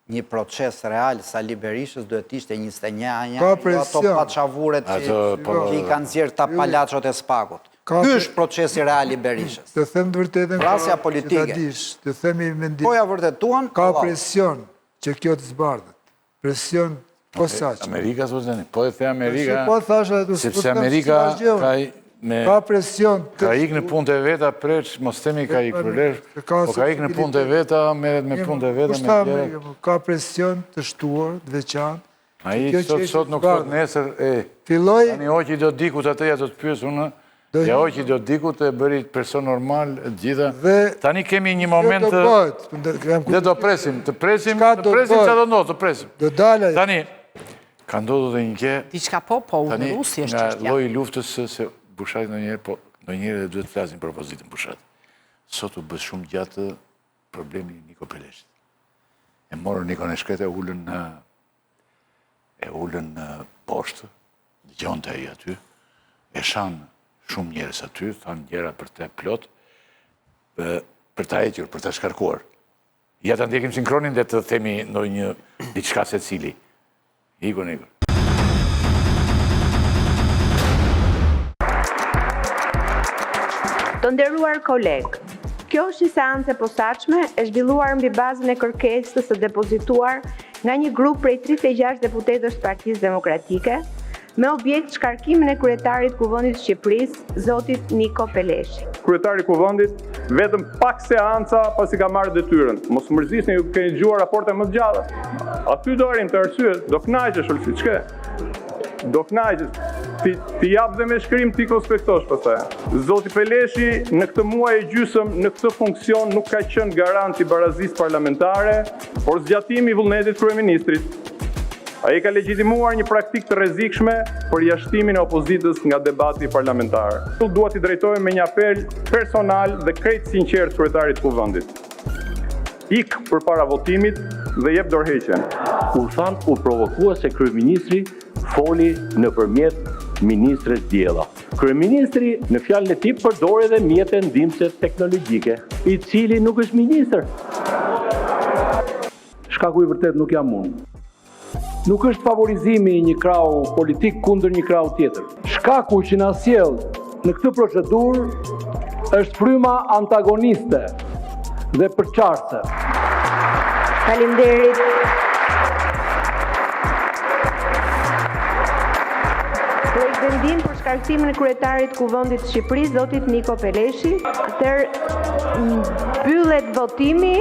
një proces real Sali Berishës duhet të ishte 21 janari, jo ato paçavuret që, po, që i kanë nxjerrë këta palaçot e SPAK-ut. Ky është procesi real i Berishës. Të them të vërtetën, vrasja politike. Që ta dish, të themi mendim. Po ja vërtetuan, ka presion që kjo të zbardhet. Presion posaçëm. Amerika, së tani, po e the Amerika, po thashë, sepse Amerika ka me ka presion të ka ikë në punët e veta preç, mos themi ka ikë për lesh, po ka ikë në punët e veta, merret me punët e veta, me gjëra. Po, ka presion të shtuar, të veçantë. Ai sot sot nuk thot nesër, e. Filloi Tani hoqi Dodikut atë ja do të pyes unë, Ja hoqi Dodikut e bëri person normal e të gjitha. Tani kemi një moment të... Dhe do presim, të presim, të presim ça do ndodhë, të presim. Do dalë. Tani, ka ndodhur dhe një gjë... Diçka po, po, u në Rusi është çështja. Nga lloji i luftës se Bushati ndonjëherë, po, ndonjëherë dhe duhet të flasim për opozitën Bushat. Sot u bë shumë gjatë problemi i Niko Peleshit. E morën Nikon e shkretë e ulën në e ulën në poshtë, dëgjonte ai aty, e shanë shumë njerëz aty, thanë gjëra për te plot, për ta hequr, për ta shkarkuar. Ja ta ndjekim sinkronin dhe të themi ndonjë diçka secili. Iku, Niko. Të nderuar kolegë, kjo është një seancë e posaçme e zhvilluar mbi bazën e kërkesës së depozituar nga një grup prej 36 deputetësh të Partisë Demokratike, me objekt shkarkimin e kryetarit të Kuvendit të Shqipërisë, zotit Niko Peleshi. Kryetari i Kuvendit vetëm pak seanca pasi ka marrë detyrën. Mos u mërzisni, ju keni dëgjuar raporte më të gjata. Aty do arrijmë te arsyet, do kënaqesh Olsi, ç'ke? Do kënaqesh. Ti t'i jap dhe me shkrim t'i konspektosh pastaj. Zoti Peleshi në këtë muaj e gjysëm në këtë funksion nuk ka qenë garant i barazisë parlamentare, Por zgjatimi i vullnetit të kryeministrit. Ai ka legjitimuar një praktikë të rrezikshme përjashtimin e opozitës nga debati parlamentar. Këtu dua t'i drejtohem me një apel personal dhe krejt sinqertë kryetarit të Kuvendit. Ik përpara votimit dhe jep dorëheqjen. U thanë u provokua se kryeministri foli nëpërmjet ministres Diella. Kryeministri në fjalën e tij përdori edhe mjete ndihmëse teknologjike, i cili nuk është ministër. Shkaku i vërtetë nuk jam unë. Nuk është favorizimi i një krahu politik kundër një krahu tjetër. Shkaku që na sjell në këtë procedurë është fryma antagoniste dhe përçarëse. Faleminderit. Projektvendim për shkarkimin e kryetarit të Kuvendit të Shqipërisë, zotit Niko Peleshi. Atëherë mbyllet votimi.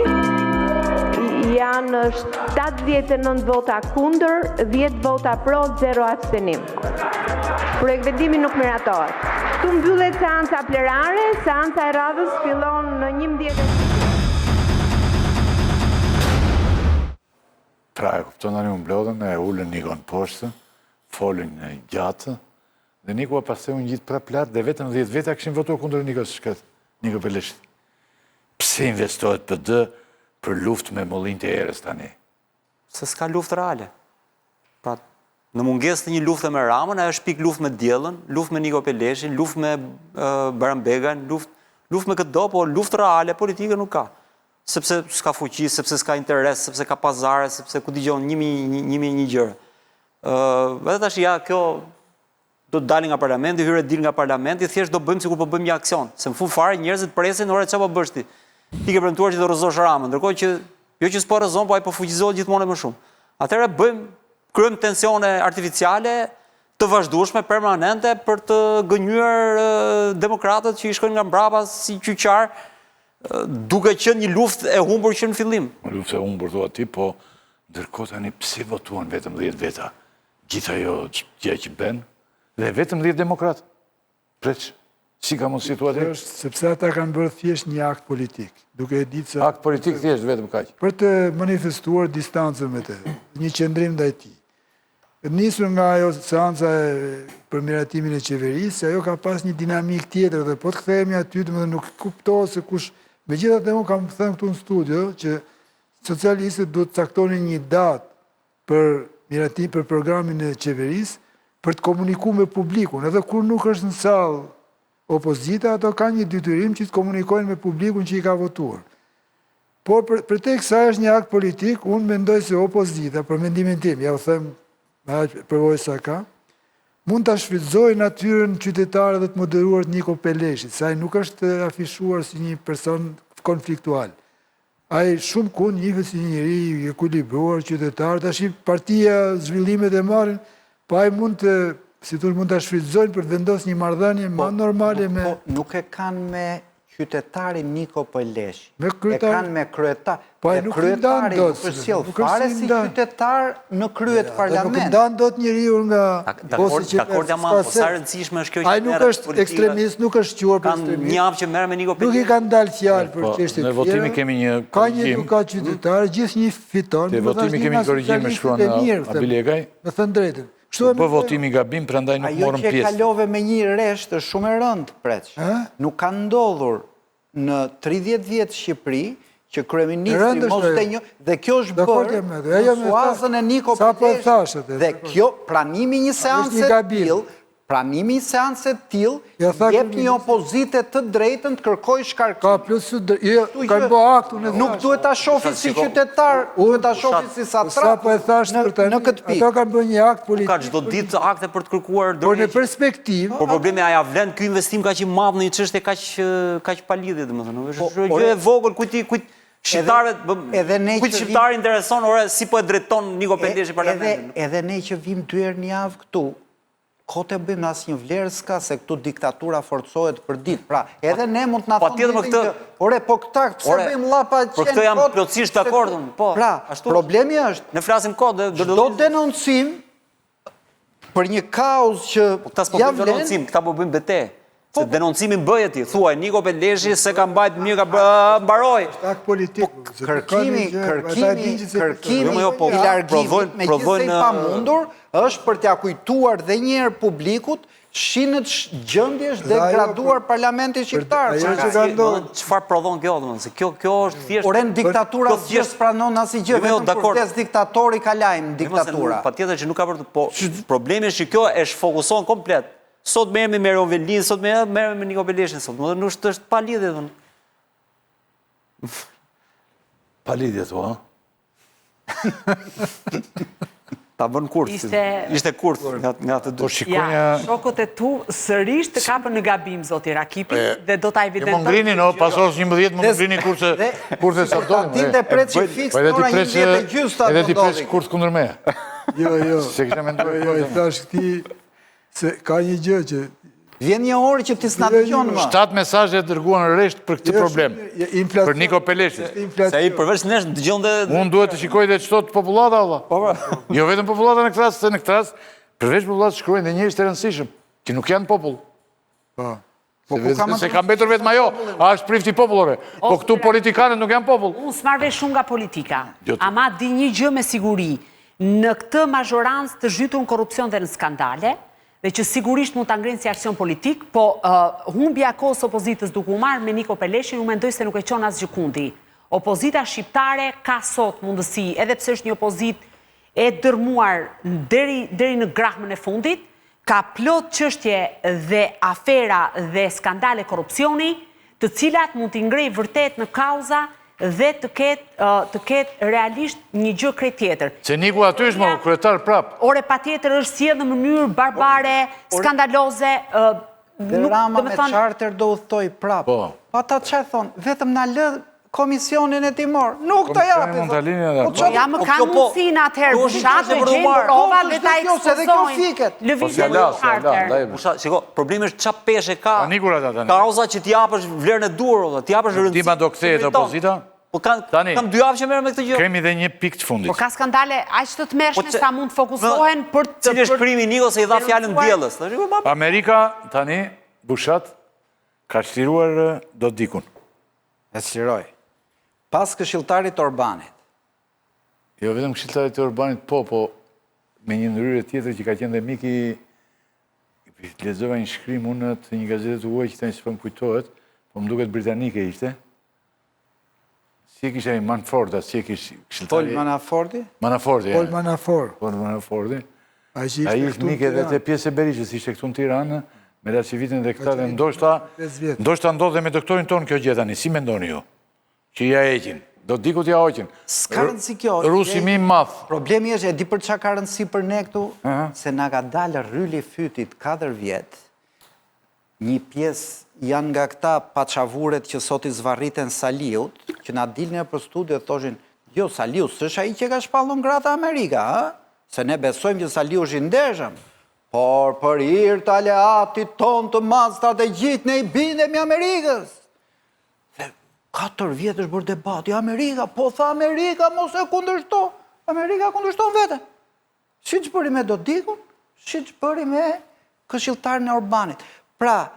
Janë 79 vota kundër, 10 vota pro, 0 abstenim. Projektvendimi nuk miratohet. Këtu mbyllet seanca plenare, seanca e radhës fillon në 11. Pra, e kupton tani u mblodhën, e ulën Nikon poshtë, folën gjatë, dhe Nikoa pastaj u ngjit prapë lart dhe vetëm 10 veta kishin votuar kundër Nikos shkret, Niko Peleshit. Pse investohet PD për luftë me mullinjtë e erës tani? Se s'ka luftë reale. Pra, në mungesë të një lufte me Ramën, ajo shpik luftë me Diellën, luftë me Niko Peleshin, luftë me Bajram Begajn, luftë luftë me këdo, po luftë reale politike nuk ka. Sepse s'ka fuqi, sepse s'ka interes, sepse ka pazare, sepse ku di unë 1001 gjëra. Ë, edhe tash ja kjo do të dalin nga parlamenti, hyr e dil nga parlamenti, thjesht do bëjmë sikur po bëjmë një aksion, se në fund fare njerëzit presin, ore çfarë po bësh ti? Ti ke premtuar që do rrëzosh Ramën, ndërkohë që jo që s'po rrëzon, po ai po fuqizohet gjithmonë e më shumë. Atëherë bëjmë krijojmë tensione artificiale të vazhdueshme permanente për të gënjyer demokratët që i shkojnë nga mbrapa si qyqar, duke qenë një luftë e humbur që në fillim. Luftë e humbur thua ti, po ndërkohë tani pse votuan vetëm 10 veta? Gjithë ajo gjë që bën, dhe vetëm 10 demokratë. Preç, si ka mundësi thua ti? Është sepse ata kanë bërë thjesht një akt politik, duke e ditë se akt politik thjesht vetëm kaq. Për të manifestuar distancën me të, një qëndrim ndaj tij. Nisur nga ajo seanca për miratimin e qeverisë, ajo ka pas një dinamikë tjetër dhe po të kthehemi aty, domethënë nuk kuptohet se kush, megjithatë unë kam thënë këtu në studio që socialistët duhet të caktonin një datë për miratim për programin e qeverisë, për të komuniku me publikun, edhe kur nuk është në sallë opozita, ato kanë një detyrim që të komunikojnë me publikun që i ka votuar. Por për, përtej kësaj është një akt politik, unë mendoj se opozita, për mendimin tim, ja u them me aq përvojë sa ka, mund ta shfrytëzojë natyrën qytetare dhe të moderuar të Niko Peleshit, se ai nuk është afishuar si një person konfliktual. Ai shumë kund njihet si një njeri i ekuilibruar, qytetar, tashi partia zhvillimet e marrin, po ai mund të, si thua, mund ta shfrytëzojnë për të vendosur një marrëdhënie më po, normale me Po, nuk e kanë me qytetarin Niko Peleshi. Me kryetar... E kanë me kryetar. Po ai nuk ndan dot. Nuk është sjell fare si qytetar në krye të parlamentit. Nuk ndan dot njeriu nga bosi që dakord jam, po sa e rëndësishme është kjo që Ai nuk është ekstremist, nuk është shquar për ekstremist. Një javë që merren me Niko Peleshin. Nuk i kanë dalë fjalë për po, çështje të tjera. Në votimi kemi një korrigjim. Ka një edukatë qytetare, gjithnjë fiton. Te votimi kemi një korrigjim, më shkruan Abilekaj. Me thënë drejtën. Kështu e bë votimi gabim, prandaj nuk morëm pjesë. Ajo që kalove me një rresht është shumë e rëndë, Preç. Nuk ka ndodhur në 30 vjet Shqipëri që kryeministri mos të një dhe kjo është bërë në suazën e Niko Peleshit dhe kjo pranimi i një seance të tillë pranimi i një seance të tillë jep një opozite të drejtën të kërkojë shkarkim. Ka plus të jo, kanë bë aktun e Nuk duhet ta shofi si qytetar, duhet ta shofi si satrap. Sa po e thash për tani, në këtë pikë. Ata kanë bërë një akt politik. Ka çdo ditë akte për të kërkuar dorëheqje. Por në perspektivë, Por problemi a ja vlen ky investim kaq i madh në një çështje kaq kaq pa lidhje, domethënë, është po, gjë e vogël kujt i kujt shqiptarët edhe ne kujt shqiptar intereson ore si po e drejton Niko Peleshi parlamentin. Edhe edhe ne që vim dy herë në javë këtu, kot e bëjmë asnjë vlerë s'ka se këtu diktatura forcohet për ditë. Pra, edhe ne mund të na thonë një këtë, ore, po këta pse bëjmë llapa qenë Për këtë jam plotësisht dakord unë, po. Pra, problemi është ne flasim kot dhe çdo denoncim për një kauzë që po këta s'po bëjnë denoncim, këta po bëjnë betejë. Se po, denoncimin bëje ti, thuaj Niko Peleshi s'e ka mbajt mirë, ka bë, mbaroi. Është akt politik. Po, kërkimi, kërkimi, kërkimi jo, jo, po, i largimit megjithëse i pamundur është për t'ia kujtuar dhe një herë publikut si në ç'gjendje është degraduar parlamenti shqiptar. Ajo që ka ndodhur, çfarë prodhon kjo domethënë, se kjo kjo është thjesht Ore në diktatura thjesht s'pranon asnjë gjë, jo, jo, vetëm kur vdes diktatori ka lajm diktatura. Patjetër që nuk ka për të, po problemi është që kjo e shfokuson komplet. Sot merremi me Erion Veliajn, sot merremi me Niko Peleshin sot. Domethënë nuk është është pa lidhje domethënë. Pa lidhje thua, ha? Ta bën kurth. Ishte ishte kurth nga nga të dy. Po shikoja ja, shokët e tu sërish të kapën në gabim zoti Rakipi dhe do ta evidentoj. Jo, më ngrini, no, pas orës 11 më ngrini kurse kurse sa do. Dinte Preçi fiks në ora 11 e gjysmë Edhe ti preç kurth kundër meje. Jo, jo. S'e kisha menduar. Jo, i thash këtij Se ka një gjë që... Vjen një orë që ti s'na dëgjon më. 7 mesazhe dërguan rresht për këtë problem. Për Niko Peleshin. Se ai përveç nesh dëgjon dhe... Unë duhet të shikoj dhe ç'thotë popullata, Allah. Po, po. Jo vetëm popullata në këtë rast, se në këtë rast, përveç popullatës shkruajnë dhe njerëz të rëndësishëm, që nuk janë popull. Po. Po ku ka më Se ka mbetur vetëm ajo, a është prifti i popullit ore. Po këtu politikanët nuk janë popull. Unë s'marr vesh shumë nga politika. Jo ti. Ama di një gjë me siguri, në këtë mazhorancë të zhytur në korrupsion dhe në skandale, dhe që sigurisht mund ta ngrenë si aksion politik, po humbja e kohës së opozitës duke u marrë me Niko Peleshin, unë mendoj se nuk e çon asgjëkundi. Opozita shqiptare ka sot mundësi, edhe pse është një opozitë e dërmuar deri deri në grahmën e fundit, Ka plot çështje dhe afera dhe skandale korrupsioni, të cilat mund t'i ngrejë vërtet në kauza dhe të ketë të ketë realisht një gjë krejt tjetër. Se Niku aty është mo, kryetar prap. Ore patjetër është sjellë në mënyrë barbare, skandaloze, Dhe Rama me charter do udhëtojë prap. Po. Po ata ça thonë, vetëm na lë komisionin hetimor. Nuk të japin. Mund ta lini edhe. Po çfarë? Ja më kanë po, mundësinë atëherë, po, Bushat të po, gjejnë po, prova po, dhe ta kjo, se edhe kjo ekspozojnë. fiket. Po Lëvizjen s'ja me la, s'ja la, charter. ndaj. Busha, shiko, problemi është ça peshe ka. Kanë ikur ata tani. Kauza që t'i japësh vlerën e duhur, vëlla, t'i japësh rëndësi. Dima do kthehet meriton. opozita? Po kanë Tani. kam dy javë që merrem me këtë gjë. Kemi dhe një pikë të fundit. Por ka skandale aq të tmerrshme Po sa mund të fokusohen për të Cili është krimi i Nikos se i dha fjalën Diellës? Tash, po, Amerika tani Bushat ka çliruar Dodikun. E çliroi. Pas këshilltarit të Orbanit. Jo vetëm këshilltarit të Orbanit, po, po me një ndërhyrje tjetër që ka qenë dhe mik i lexova një shkrim unë të një gazete të huaj që tani s'po më kujtohet, po më duket britanike ishte. Si e kishte ai Manford, si e kishte këshilltari? Paul Manaforti? Manaforti, Paul Manafort. Paul Manaforti. Ai që ishte Ai është këtu në mik edhe Tiranë. te pjesë e Berishës, ishte këtu në Tiranë, me Laçivitin dhe këta dhe ndoshta, ndoshta ndodh dhe me doktorin tonë kjo gjë tani, si mendoni ju? Që ia heqin, Dodikut ia hoqin. S'ka rëndësi kjo. Rusi më i madh. Problemi është, e di për ça ka rëndësi për ne këtu, se na ka dalë rryli fytit 4 vjet, një pjesë janë nga këta paçavuret që sot i zvarriten Saliut, që na dilnin nëpër studio dhe thoshin, jo, Saliu s'është ai që ka shpallur non grata Amerika, ë? Se ne besojmë që Saliu është i ndershëm. Por për hir të aleatit tonë të madh strategjik ne i bindemi Amerikës. Dhe 4 vjet është bërë debati Amerika, po tha Amerika mos e kundërshto. Amerika kundërshton veten. Siç bëri me Dodikun, siç bëri me këshilltarin e Orbanit. Pra,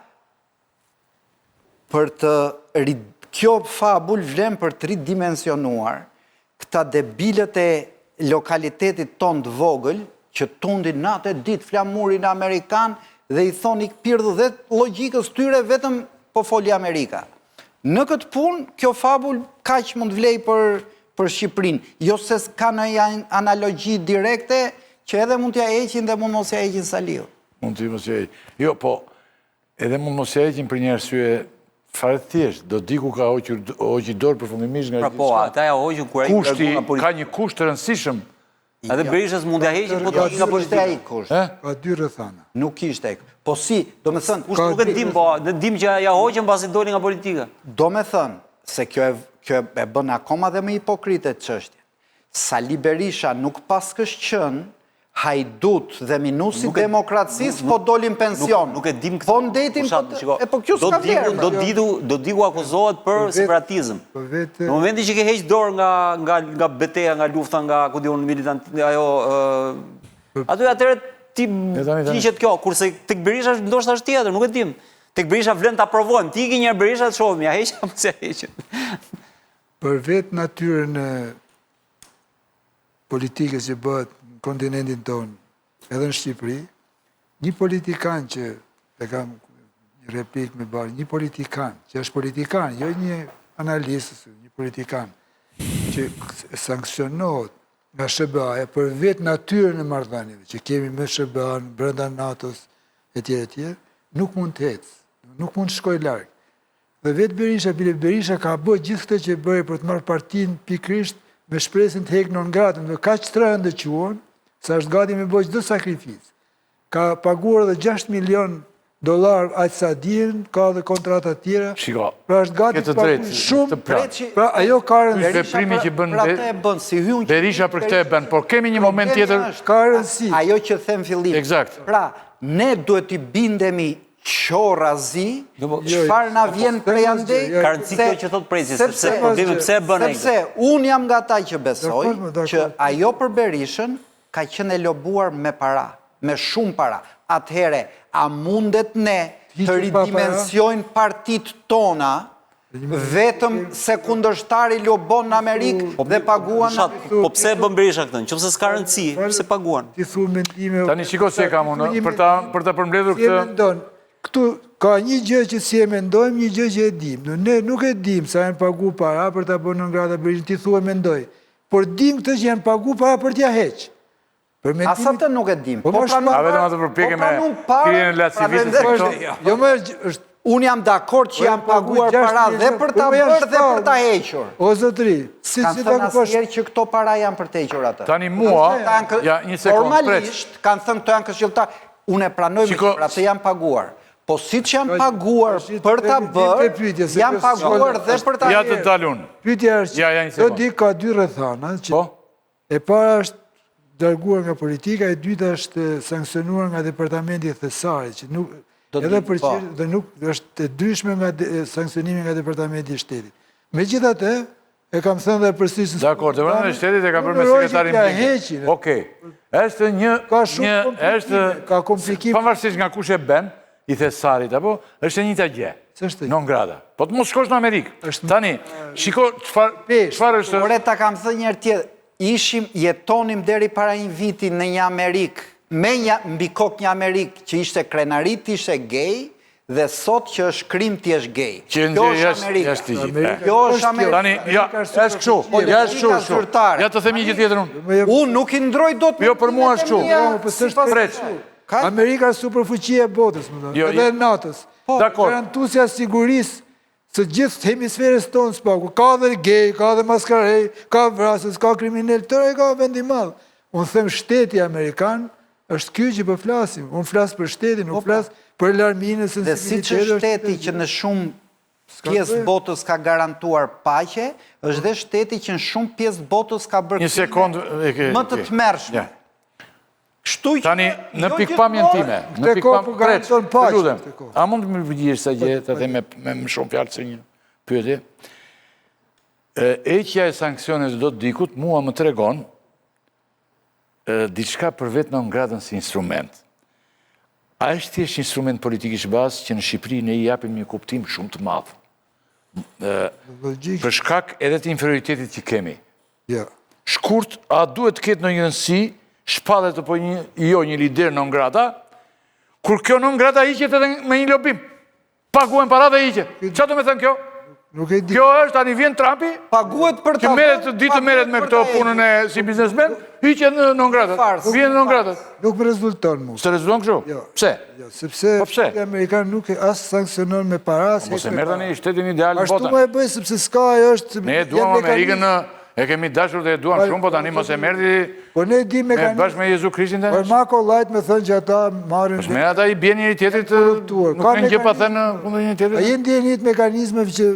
për të kjo fabul vlen për të ridimensionuar këta debilët e lokalitetit tonë të vogël që tundin natë e ditë flamurin amerikan dhe i thonë ik pirdhu dhe logjikës tyre vetëm po foli Amerika. Në këtë punë, kjo fabul kaq mund të vlejë për për Shqipërinë. Jo se ka ndonjë analogji direkte që edhe mund t'ia heqin dhe mund mos ia heqin Saliut. Mund të mos ia heqin. Jo, po Edhe mund mos ia heqin për një arsye fare të thjeshtë, Dodiku ka hoqur hoqi dorë përfundimisht nga Pra po, gjithçka. ata ia hoqën kur ai u Kushti largua nga politika. ka një kusht të rëndësishëm. Edhe Berishës mund t'ia heqin po të ikë nga Nuk ishte politika. ai kusht. Ka dy rrethana. Nuk ishte ai. Po si, domethënë, Kusht nuk e dim, po ne dim që ia hoqën pasi doli nga politika. Domethënë, se kjo e kjo e bën akoma dhe më hipokrite çështjen. Sali Berisha nuk paskësh qenë hajdut dhe minus i demokracisë po doli në pension. Nuk e dim këtë. Po ndejtin po e po kjo s'ka vlerë. Do diku do diku akuzohet për separatizëm. Po vetë Në momentin që ke heq dorë nga nga nga beteja, nga lufta, nga ku di unë militant ajo ë aty atëherë ti hiqet kjo, kurse tek Berisha ndoshta është tjetër, nuk e dim. Tek Berisha vlen ta provojmë. Të ikë një herë Berisha të shohim, ja heq apo s'ja heqim. Për vetë natyrën e politikës që bëhet në kontinentin tonë, edhe në Shqipëri, një politikan që e kam një replikë me barë, një politikan, që është politikan, jo një analist, një politikan, që sanksionohet nga SHBA-ja për vetë natyrën e marrëdhënieve që kemi me SHBA-në, brenda NATO-s, e tjerë, e tjerë, nuk mund të ecë, nuk mund të shkojë larg. Dhe vetë Berisha, bile Berisha ka bërë gjithë këtë që bëri për të marrë partinë pikërisht me shpresën të hekë non gratën, dhe kaq të rëndë e quan, sa është gati me bërë çdo sakrificë. Ka paguar edhe 6 milion dollar aq sa dihen, ka edhe kontrata të tjera. Shiko, pra është gati të paguajë shumë, pra ajo ka rëndësi. Veprimi që bën Për atë e bën, si hyn Berisha për këtë e bën, por kemi një moment tjetër. Ka rëndësi. Ajo që them fillim. Eksakt. Pra, ne duhet t'i bindemi qorrazi, po, çfarë na vjen prej andej? Ka rëndësi kjo që thotë Preci, sepse problemi pse e bën ai. Sepse unë jam nga ata që besoj që ajo për Berishën ka qenë e lobuar me para. Me shumë para. Atëherë, a mundet ne të ridimensionojmë partitë tona vetëm se kundërshtari lobon në Amerikë po, dhe paguan në Amerikë? Po pse e bën Berisha këtë? Në qoftë se s'ka rëndësi, pse paguan? Ti thu mendime... Tani shiko si e kam unë, për ta, për ta përmbledhur këtë... Si e mendon? Këtu ka një gjë që si e mendojmë, një gjë që e dimë. Ne nuk e dimë sa janë pagu para për ta bërë non grata Berishën, ti thua mendoj. Por dimë këtë që janë pagu para për t'ia heq. Për mendimin... As atë nuk e dim. Po, po pranuam... A vetëm atë përpjekje me pirjen e lacivitës e këto? Jo, më është... Unë jam dakord që janë paguar para dhe për ta bërë dhe për ta hequr. O zotëri, si si ta kuptosh? Kanë thënë që këto para janë për të hequr atë. Tani mua, ja një sekondë, Formalisht kanë thënë këto janë këshilltar. Unë e pranoj me pra se janë paguar. Po siç janë paguar për ta bërë, janë paguar dhe për ta hequr. Ja të dal unë. Pyetja është, ja, ja një sekondë. Dodik ka dy rrethana që po? E para është larguar nga politika, e dyta është sanksionuar nga Departamenti i Thesarit, që nuk edhe për po. dhe nuk është e ndryshme nga sanksionimi nga Departamenti i Shtetit. Megjithatë, e kam thënë dhe përsëris në Dakor, Departamenti i Shtetit e ka bërë me sekretarin Blinken. Okej. Është një ka shumë komplikime, ka komplikime. Pavarësisht nga kush e bën, i thesarit apo, është e njëjta gjë. S'është. Non grata. Po të mos shkosh në Amerikë. Tani, shiko çfarë çfarë është Ore ta kam thënë një herë tjetër, ishim jetonim deri para një viti në një Amerikë, me një mbi kokë një Amerikë që ishte krenari të ishe gay dhe sot që është krim të jesh gay. Që Kjo është Amerika. Jashtë ligjit. Kjo është Amerika. Tani, ja, është kështu, ja është kështu, kështu. Ja të them një gjë tjetër unë. Unë nuk i ndroj dot Jo, për mua është kështu. Jo, po s'është Preç. Amerika është superfuqia e botës, më thonë, jo, edhe e NATO-s. Po, Dakor. Garantuesja e sigurisë së gjithë hemisferës tonë së paku. Ka dhe gej, ka dhe maskarej, ka vrasës, ka kriminel, tërë e ka vend i madh. Unë them shteti amerikan është ky që po flasim. Unë flas për shtetin, nuk po, po. flas për larminë e sensibilitetit. Dhe siç është shteti që në shumë pjesë botës ka garantuar paqe, është dhe shteti që në shumë pjesë botës ka bërë Një sekondë, më të tmerrshme. Kështu që Tani, në jo pikëpamjen time, në pikëpamjen preç, të lutem. A mund të më përgjigjesh sa gjë të them me me më shumë fjalë se një pyetje? Heqja e sanksioneve Dodikut mua më tregon diçka për vetë non gratën si instrument. A është thjesht instrument politik i SHBA-së që në Shqipëri ne i japim një kuptim shumë të madh? Për shkak edhe të inferioritetit që kemi. Jo. Shkurt, a duhet të ketë ndonjë rëndësi, shpallet apo një, jo një lider non grata, kur kjo non grata hiqet edhe me një lobim. Paguhen para dhe hiqet. Ça do me thënë kjo? Nuk e di. Kjo është, tani vjen Trumpi, paguhet për ta. Që merret ditë të merret me këto punën e si biznesmen, hiqet në non grata. Vjen non grata. Nuk më rezulton mua. S'të rezulton kështu? Jo. Pse? Jo, sepse po pse? shteti amerikan nuk e as sanksionon me para, as po Mos e merr tani shtetin ideal në botë. Ashtu më e bëj sepse s'ka ajo është Ne e duam Amerikën në e kemi dashur dhe e duam shumë, po tani mos e merr ti. Po ne di mekanizmin. Me bashkë me Jezu Krishtin tani. Po ma kollaj me thënë që ata marrin. Po ata i bien njëri tjetrit, nuk kanë gjë pa thënë kundër njëri tjetrit. A je në dijeni të mekanizmeve që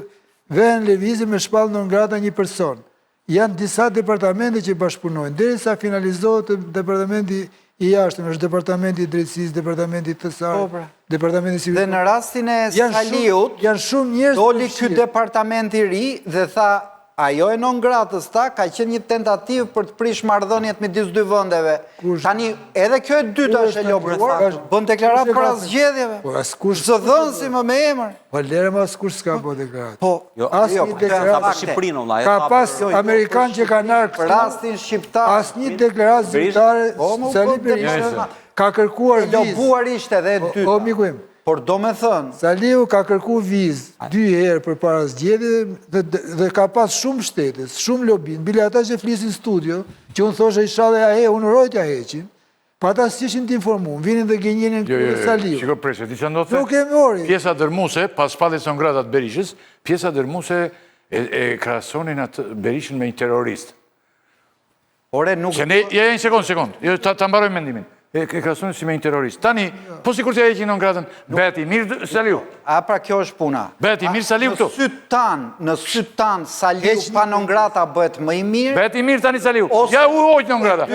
vëhen në lëvizje me shpall non grata një person. Janë disa departamente që bashkëpunojnë, derisa finalizohet departamenti i jashtëm, është departamenti i drejtësisë, departamenti i thesarit, po, pra. departamenti i sigurisë. Dhe në rastin e Saliut, janë shumë njerëz doli ky departament i ri dhe tha Ajo e non gratës, tha, ka qenë një tentativë për të prish marrëdhëniet midis dy vendeve. Tani, edhe kjo e dyta është e lobuar, bën deklaratë para zgjedhjeve. Po askush zëdhënësi më me emër. Po lëre më askush s'ka bërë deklaratë. Po, jo, asnjë jo, po, deklaratë për Shqipërinë vëlla. Ka pas jo, amerikanë që kanë ardhur për rastin shqiptar. Asnjë deklaratë zyrtare po, Sali Berisha ka kërkuar vizë. Lobuar ishte edhe e dyta. O miku im. Por do me thënë... Saliu ka kërku vizë dy herë përpara zgjedhjeve dhe, dhe ka pas shumë shtetes, shumë lobim, bile ata që flisin studio, që unë thosha ishalla ja he, unë uroj t'ja heqin, po ata s'ishin të informuar, vinin dhe gënjenin jo, jo, jo, Saliu. Shiko presje, di ça ndodhte? Nuk e mori. Pjesa dërmuese, pas shpalljes non grata të Berishës, pjesa dërmuese e, e krahasonin atë Berishën me një terrorist. Ore, nuk... Se ne, ja, ja, një sekondë, sekondë, jo, ta, ta mbaroj mendimin. E, e krahasonin si me një terrorist. Tani, po sikur t'ia heqin non gratën, bëhet i mirë Saliu. A pra kjo është puna. Bëhet i mirë Saliu këtu. Në sytë tanë, në sytë tanë, Saliu pa non grata bëhet më i mirë. Bëhet i mirë tani Saliu. Ja u hoq non grata.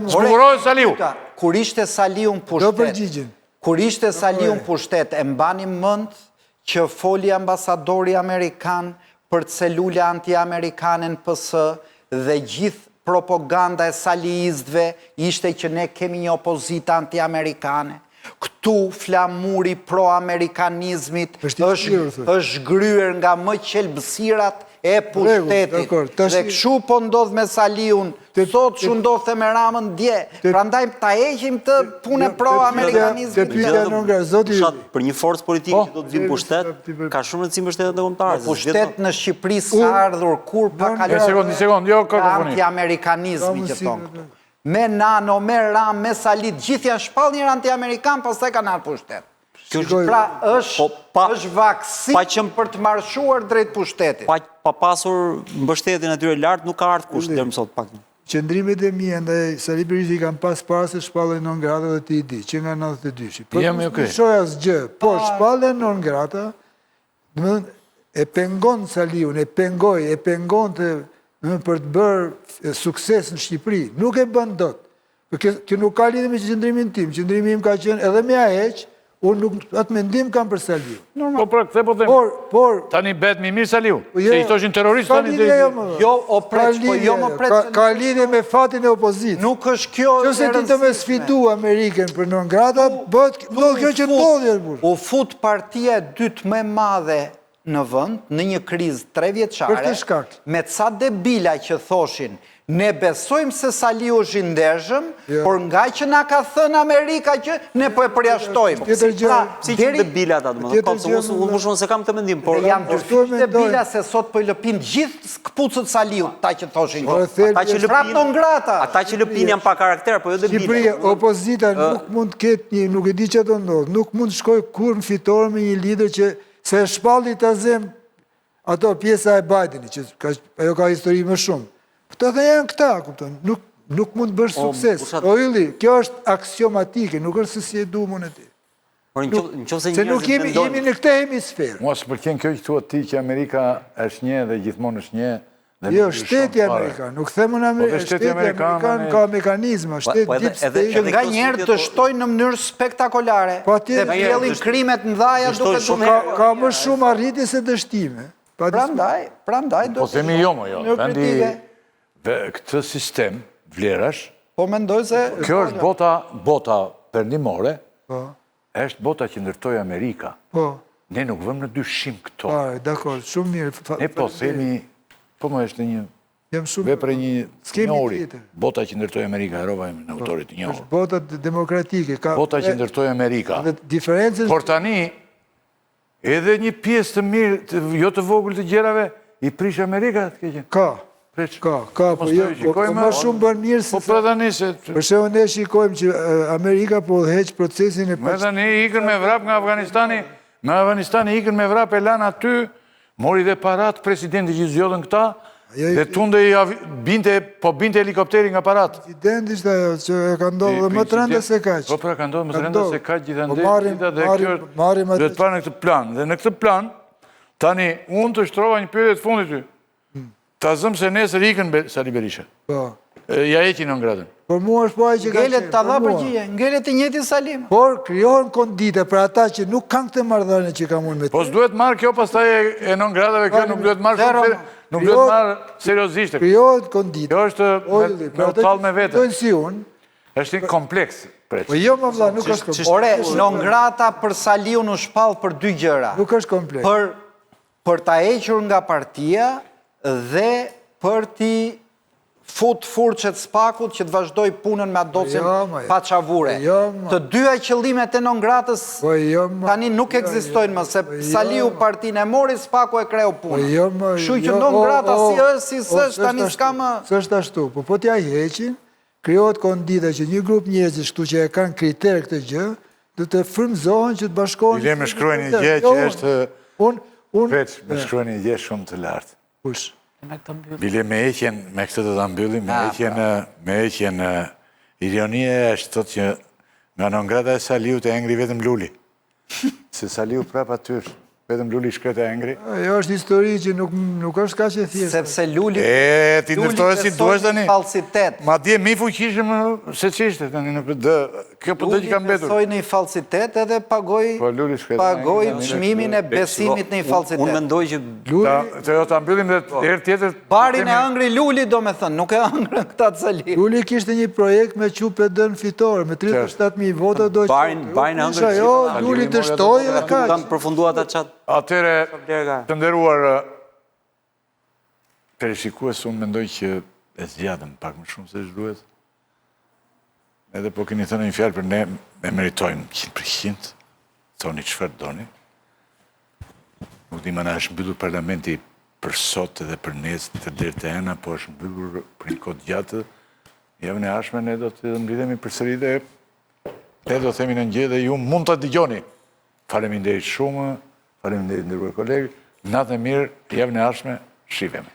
Zbukurohet Saliu. Kur ishte Saliu në pushtet. Do përgjigjen. Kur ishte Saliu në pushtet, e mbani mend që foli ambasadori amerikan për celula anti-amerikane në PS dhe gjithë. propaganda e saliistëve ishte që ne kemi një opozitë antiamerikane. Këtu flamuri pro-amerikanizmit është zhgryer nga më qelbësirat e pushtetit. Dhe kështu po ndodh me Saliun, sot kështu ndodhte me Ramën dje. Prandaj ta heqim këtë punë e pro-amerikanizmit. Te pyetja non grata, zoti Për një forcë politike po. që do të vijë në pushtet, ka shumë rëndësi mbështetja ndërkombëtare. Pushtet në Shqipëri s'ka ardhur kurrë pa kaluar. Një sekondë, një sekondë, jo kakofoni. Anti-amerikanizmi që thonë këtu. Me Nano, me Ramë, me Sali, të gjithë janë shpallë njëherë anti-amerikanë, pastaj kanë ardhur pushtet. Kjo pra është po, pa, është vaksinë pa qenë, për të marshuar drejt pushtetit. Pa, pa pasur mbështetjen e tyre lart nuk ka ardhur kush deri më sot pak. Qëndrimet e mia ndaj Sali Berishës i kam pas para se shpallej non grata dhe ti i di, që nga 92-shi. Po Jemi okay. Nuk asgjë, po shpallja non grata, Domethënë, e pengon Saliun, e pengoi, e pengonte domethënë për të bërë sukses në Shqipëri. Nuk e bën dot. Por kjo, kjo nuk ka lidhje me qëndrimin tim. Qëndrimi im ka qenë edhe me ia heq, unë nuk atë mendim kam për Saliun. Po pra, këtë po them. Por, por tani bëhet më mirë Saliu. Po jo, se i thoshin terrorist tani deri. Jo, jo, o preç, po jo më preç. Ka, ka lidhje me fatin e opozitës. Nuk është kjo. Nëse ti do me sfidu Amerikën për non grata, bëhet ndodh kjo që ndodhi burrë. U fut partia e dytë më e madhe në vend, në një krizë trevjeçare, me ca debila që thoshin, ne besojmë se Saliu është i ndershëm, por ngaqë na ka thënë Amerika që ne po e përjashtojmë. Pra, pse ishin debila ata, domethënë, po, se unë më shumë s'e kam këtë mendim, por janë dyfish debila se sot po i lëpin gjithë këpucët Saliut, ata që thoshin. Po, ata që lëpin non grata. Ata që lëpin janë pa karakter, po jo debila. Shqipëria, opozita nuk mund të ketë një, nuk e di çfarë do ndodhë, nuk mund të shkojë kurrë në fitore me një lider që se e shpalli ta zëmë ato pjesa e Bidenit, që ka, ajo ka histori më shumë. Po të dhe janë këta, kupton, nuk, nuk mund të bësh sukses. O Ylli, kjo është aksiomatike, nuk është se si e du unë e ti. Por në qoftë se Se nuk jemi, jemi në këtë hemisferë. Mua s'pëlqen kjo që thua ti që Amerika është një dhe gjithmonë është një dhe Jo, shteti Amerikan, nuk them unë Amerika, po shteti Amerikan ka mekanizma, po, shteti po deep state. Që nganjëherë dështojnë në mënyrë spektakolare po dhe pjellin krime të mëdhaja duke duke ka më shumë arritje se dështime. Prandaj, prandaj do. Po themi jo, mo jo. Vendi këtë sistem vlerash. Po mendoj se kjo është bota, bota perëndimore. Po. Është bota që ndërtoi Amerika. Po. Ne nuk vëmë në dyshim këto. Po, dakord, shumë mirë. Ne po themi, po më është një Jam shumë vepër e një të njohuri. Bota që ndërtoi Amerika, harrova emrin e po, autorit të njohur. Është bota demokratike, ka Bota që ndërtoi Amerika. Dhe diferencën Por tani edhe një pjesë të mirë, të, jo të vogël të gjërave, i prish Amerika të keqen. Ka. Preç. Ka, ka, po jo, po, po më shumë bën mirë se... Po pra tani se... Për shembull ne shikojmë që Amerika po udhëheq procesin e... Me tani ikën me vrap nga Afganistani, me Afganistani ikën me vrap e lanë aty, mori dhe parat presidenti që zgjodhën këta, dhe tunde i binte, po binte helikopteri nga parat. Presidenti ishte ajo, që e ka ndodhur dhe më të rënda se kaq. Po pra ka ndodhur më të rënda se kaq gjithandej, po dhe kjo duhet parë në këtë plan. Dhe në këtë plan, tani, unë të shtrova një pyetje të fundit ty. Ta zëmë se nesër ikën Sali Berisha. Po. Ia heqin non gratën. Për mua është po ai që ka Ngelet ta dha përgjigje, ngelet i njëjti Sali. Por krijohen kondite për ata që nuk kanë këtë marrëdhënie që kam unë me të. Po s'duhet marrë kjo pastaj e non gratave, kjo nuk duhet marrë shumë nuk duhet marrë seriozisht. Krijohen kondite. Kjo është me u tall me vete. Për si unë. Është një kompleks, preç. Po jo më vlla, nuk është kompleks. Ore, non grata për Saliun u shpall për dy gjëra. Nuk është kompleks. Për për ta hequr nga partia dhe për t'i fut furçet SPAK-ut që të vazhdojë punën me atë dosjen jo, jo. paçavure. Jo, të dyja qëllimet e non gratës po, tani nuk ekzistojnë më, se Saliu partinë e mori, SPAK-u e kreu punën. Kështu që non grata si është, si s'është, tani s'ka më... S'është ashtu, po po t'ia heqin, Krijohet kondita që një grup njerëzish këtu që e kanë kriter këtë gjë, do të frymëzohen që të bashkohen. Bile më shkruajnë një gjë që është unë unë Veç, më shkruajnë një gjë shumë të lartë. Kush? Bile me heqjen, me këtë do ta mbyllim, me heqjen, me heqjen ironia është thotë që nga non grata e Saliut e hëngri vetëm Luli. Se Saliu prapë aty është. Vetëm Luli i shkretë e hëngri. Ajo është histori që nuk nuk është kaq e thjeshtë. Sepse Luli E, ti ndërtoje si duash tani. Falsitet. Madje më i fuqishëm se ç'ishte tani në PD. Kjo PD që ka mbetur. Luli besoi në një falsitet edhe pagoi po, Luli shkretë. Pagoi çmimin e besimit në një falsitet. Unë mendoj që Luli të jo ta mbyllim dhe po. herë tjetër. Barin e hëngri Luli domethënë, nuk e hëngrën këta të Saliut. Luli kishte një projekt me çu PD në fitore, me 37000 vota do të. Barin, barin e hëngri. Jo, Luli dështoi edhe kaq. Kanë përfunduar ata çat. Atëherë, të nderuar teleshikues, unë mendoj që e zgjatëm pak më shumë se ç'duhet. Edhe po keni thënë një fjalë për ne, e meritojmë 100%, thoni çfarë doni. Nuk di më na është mbyllur parlamenti për sot edhe për nesër deri të hënën, po është mbyllur për një kohë të gjatë. Javën e ardhshme ne do të mblidhemi përsëri dhe ne do themi ndonjë gjë dhe ju mund ta dëgjoni. Faleminderit shumë, faleminderit nderuar kolegë, natën e mirë, javën e ardhshme, shihemi.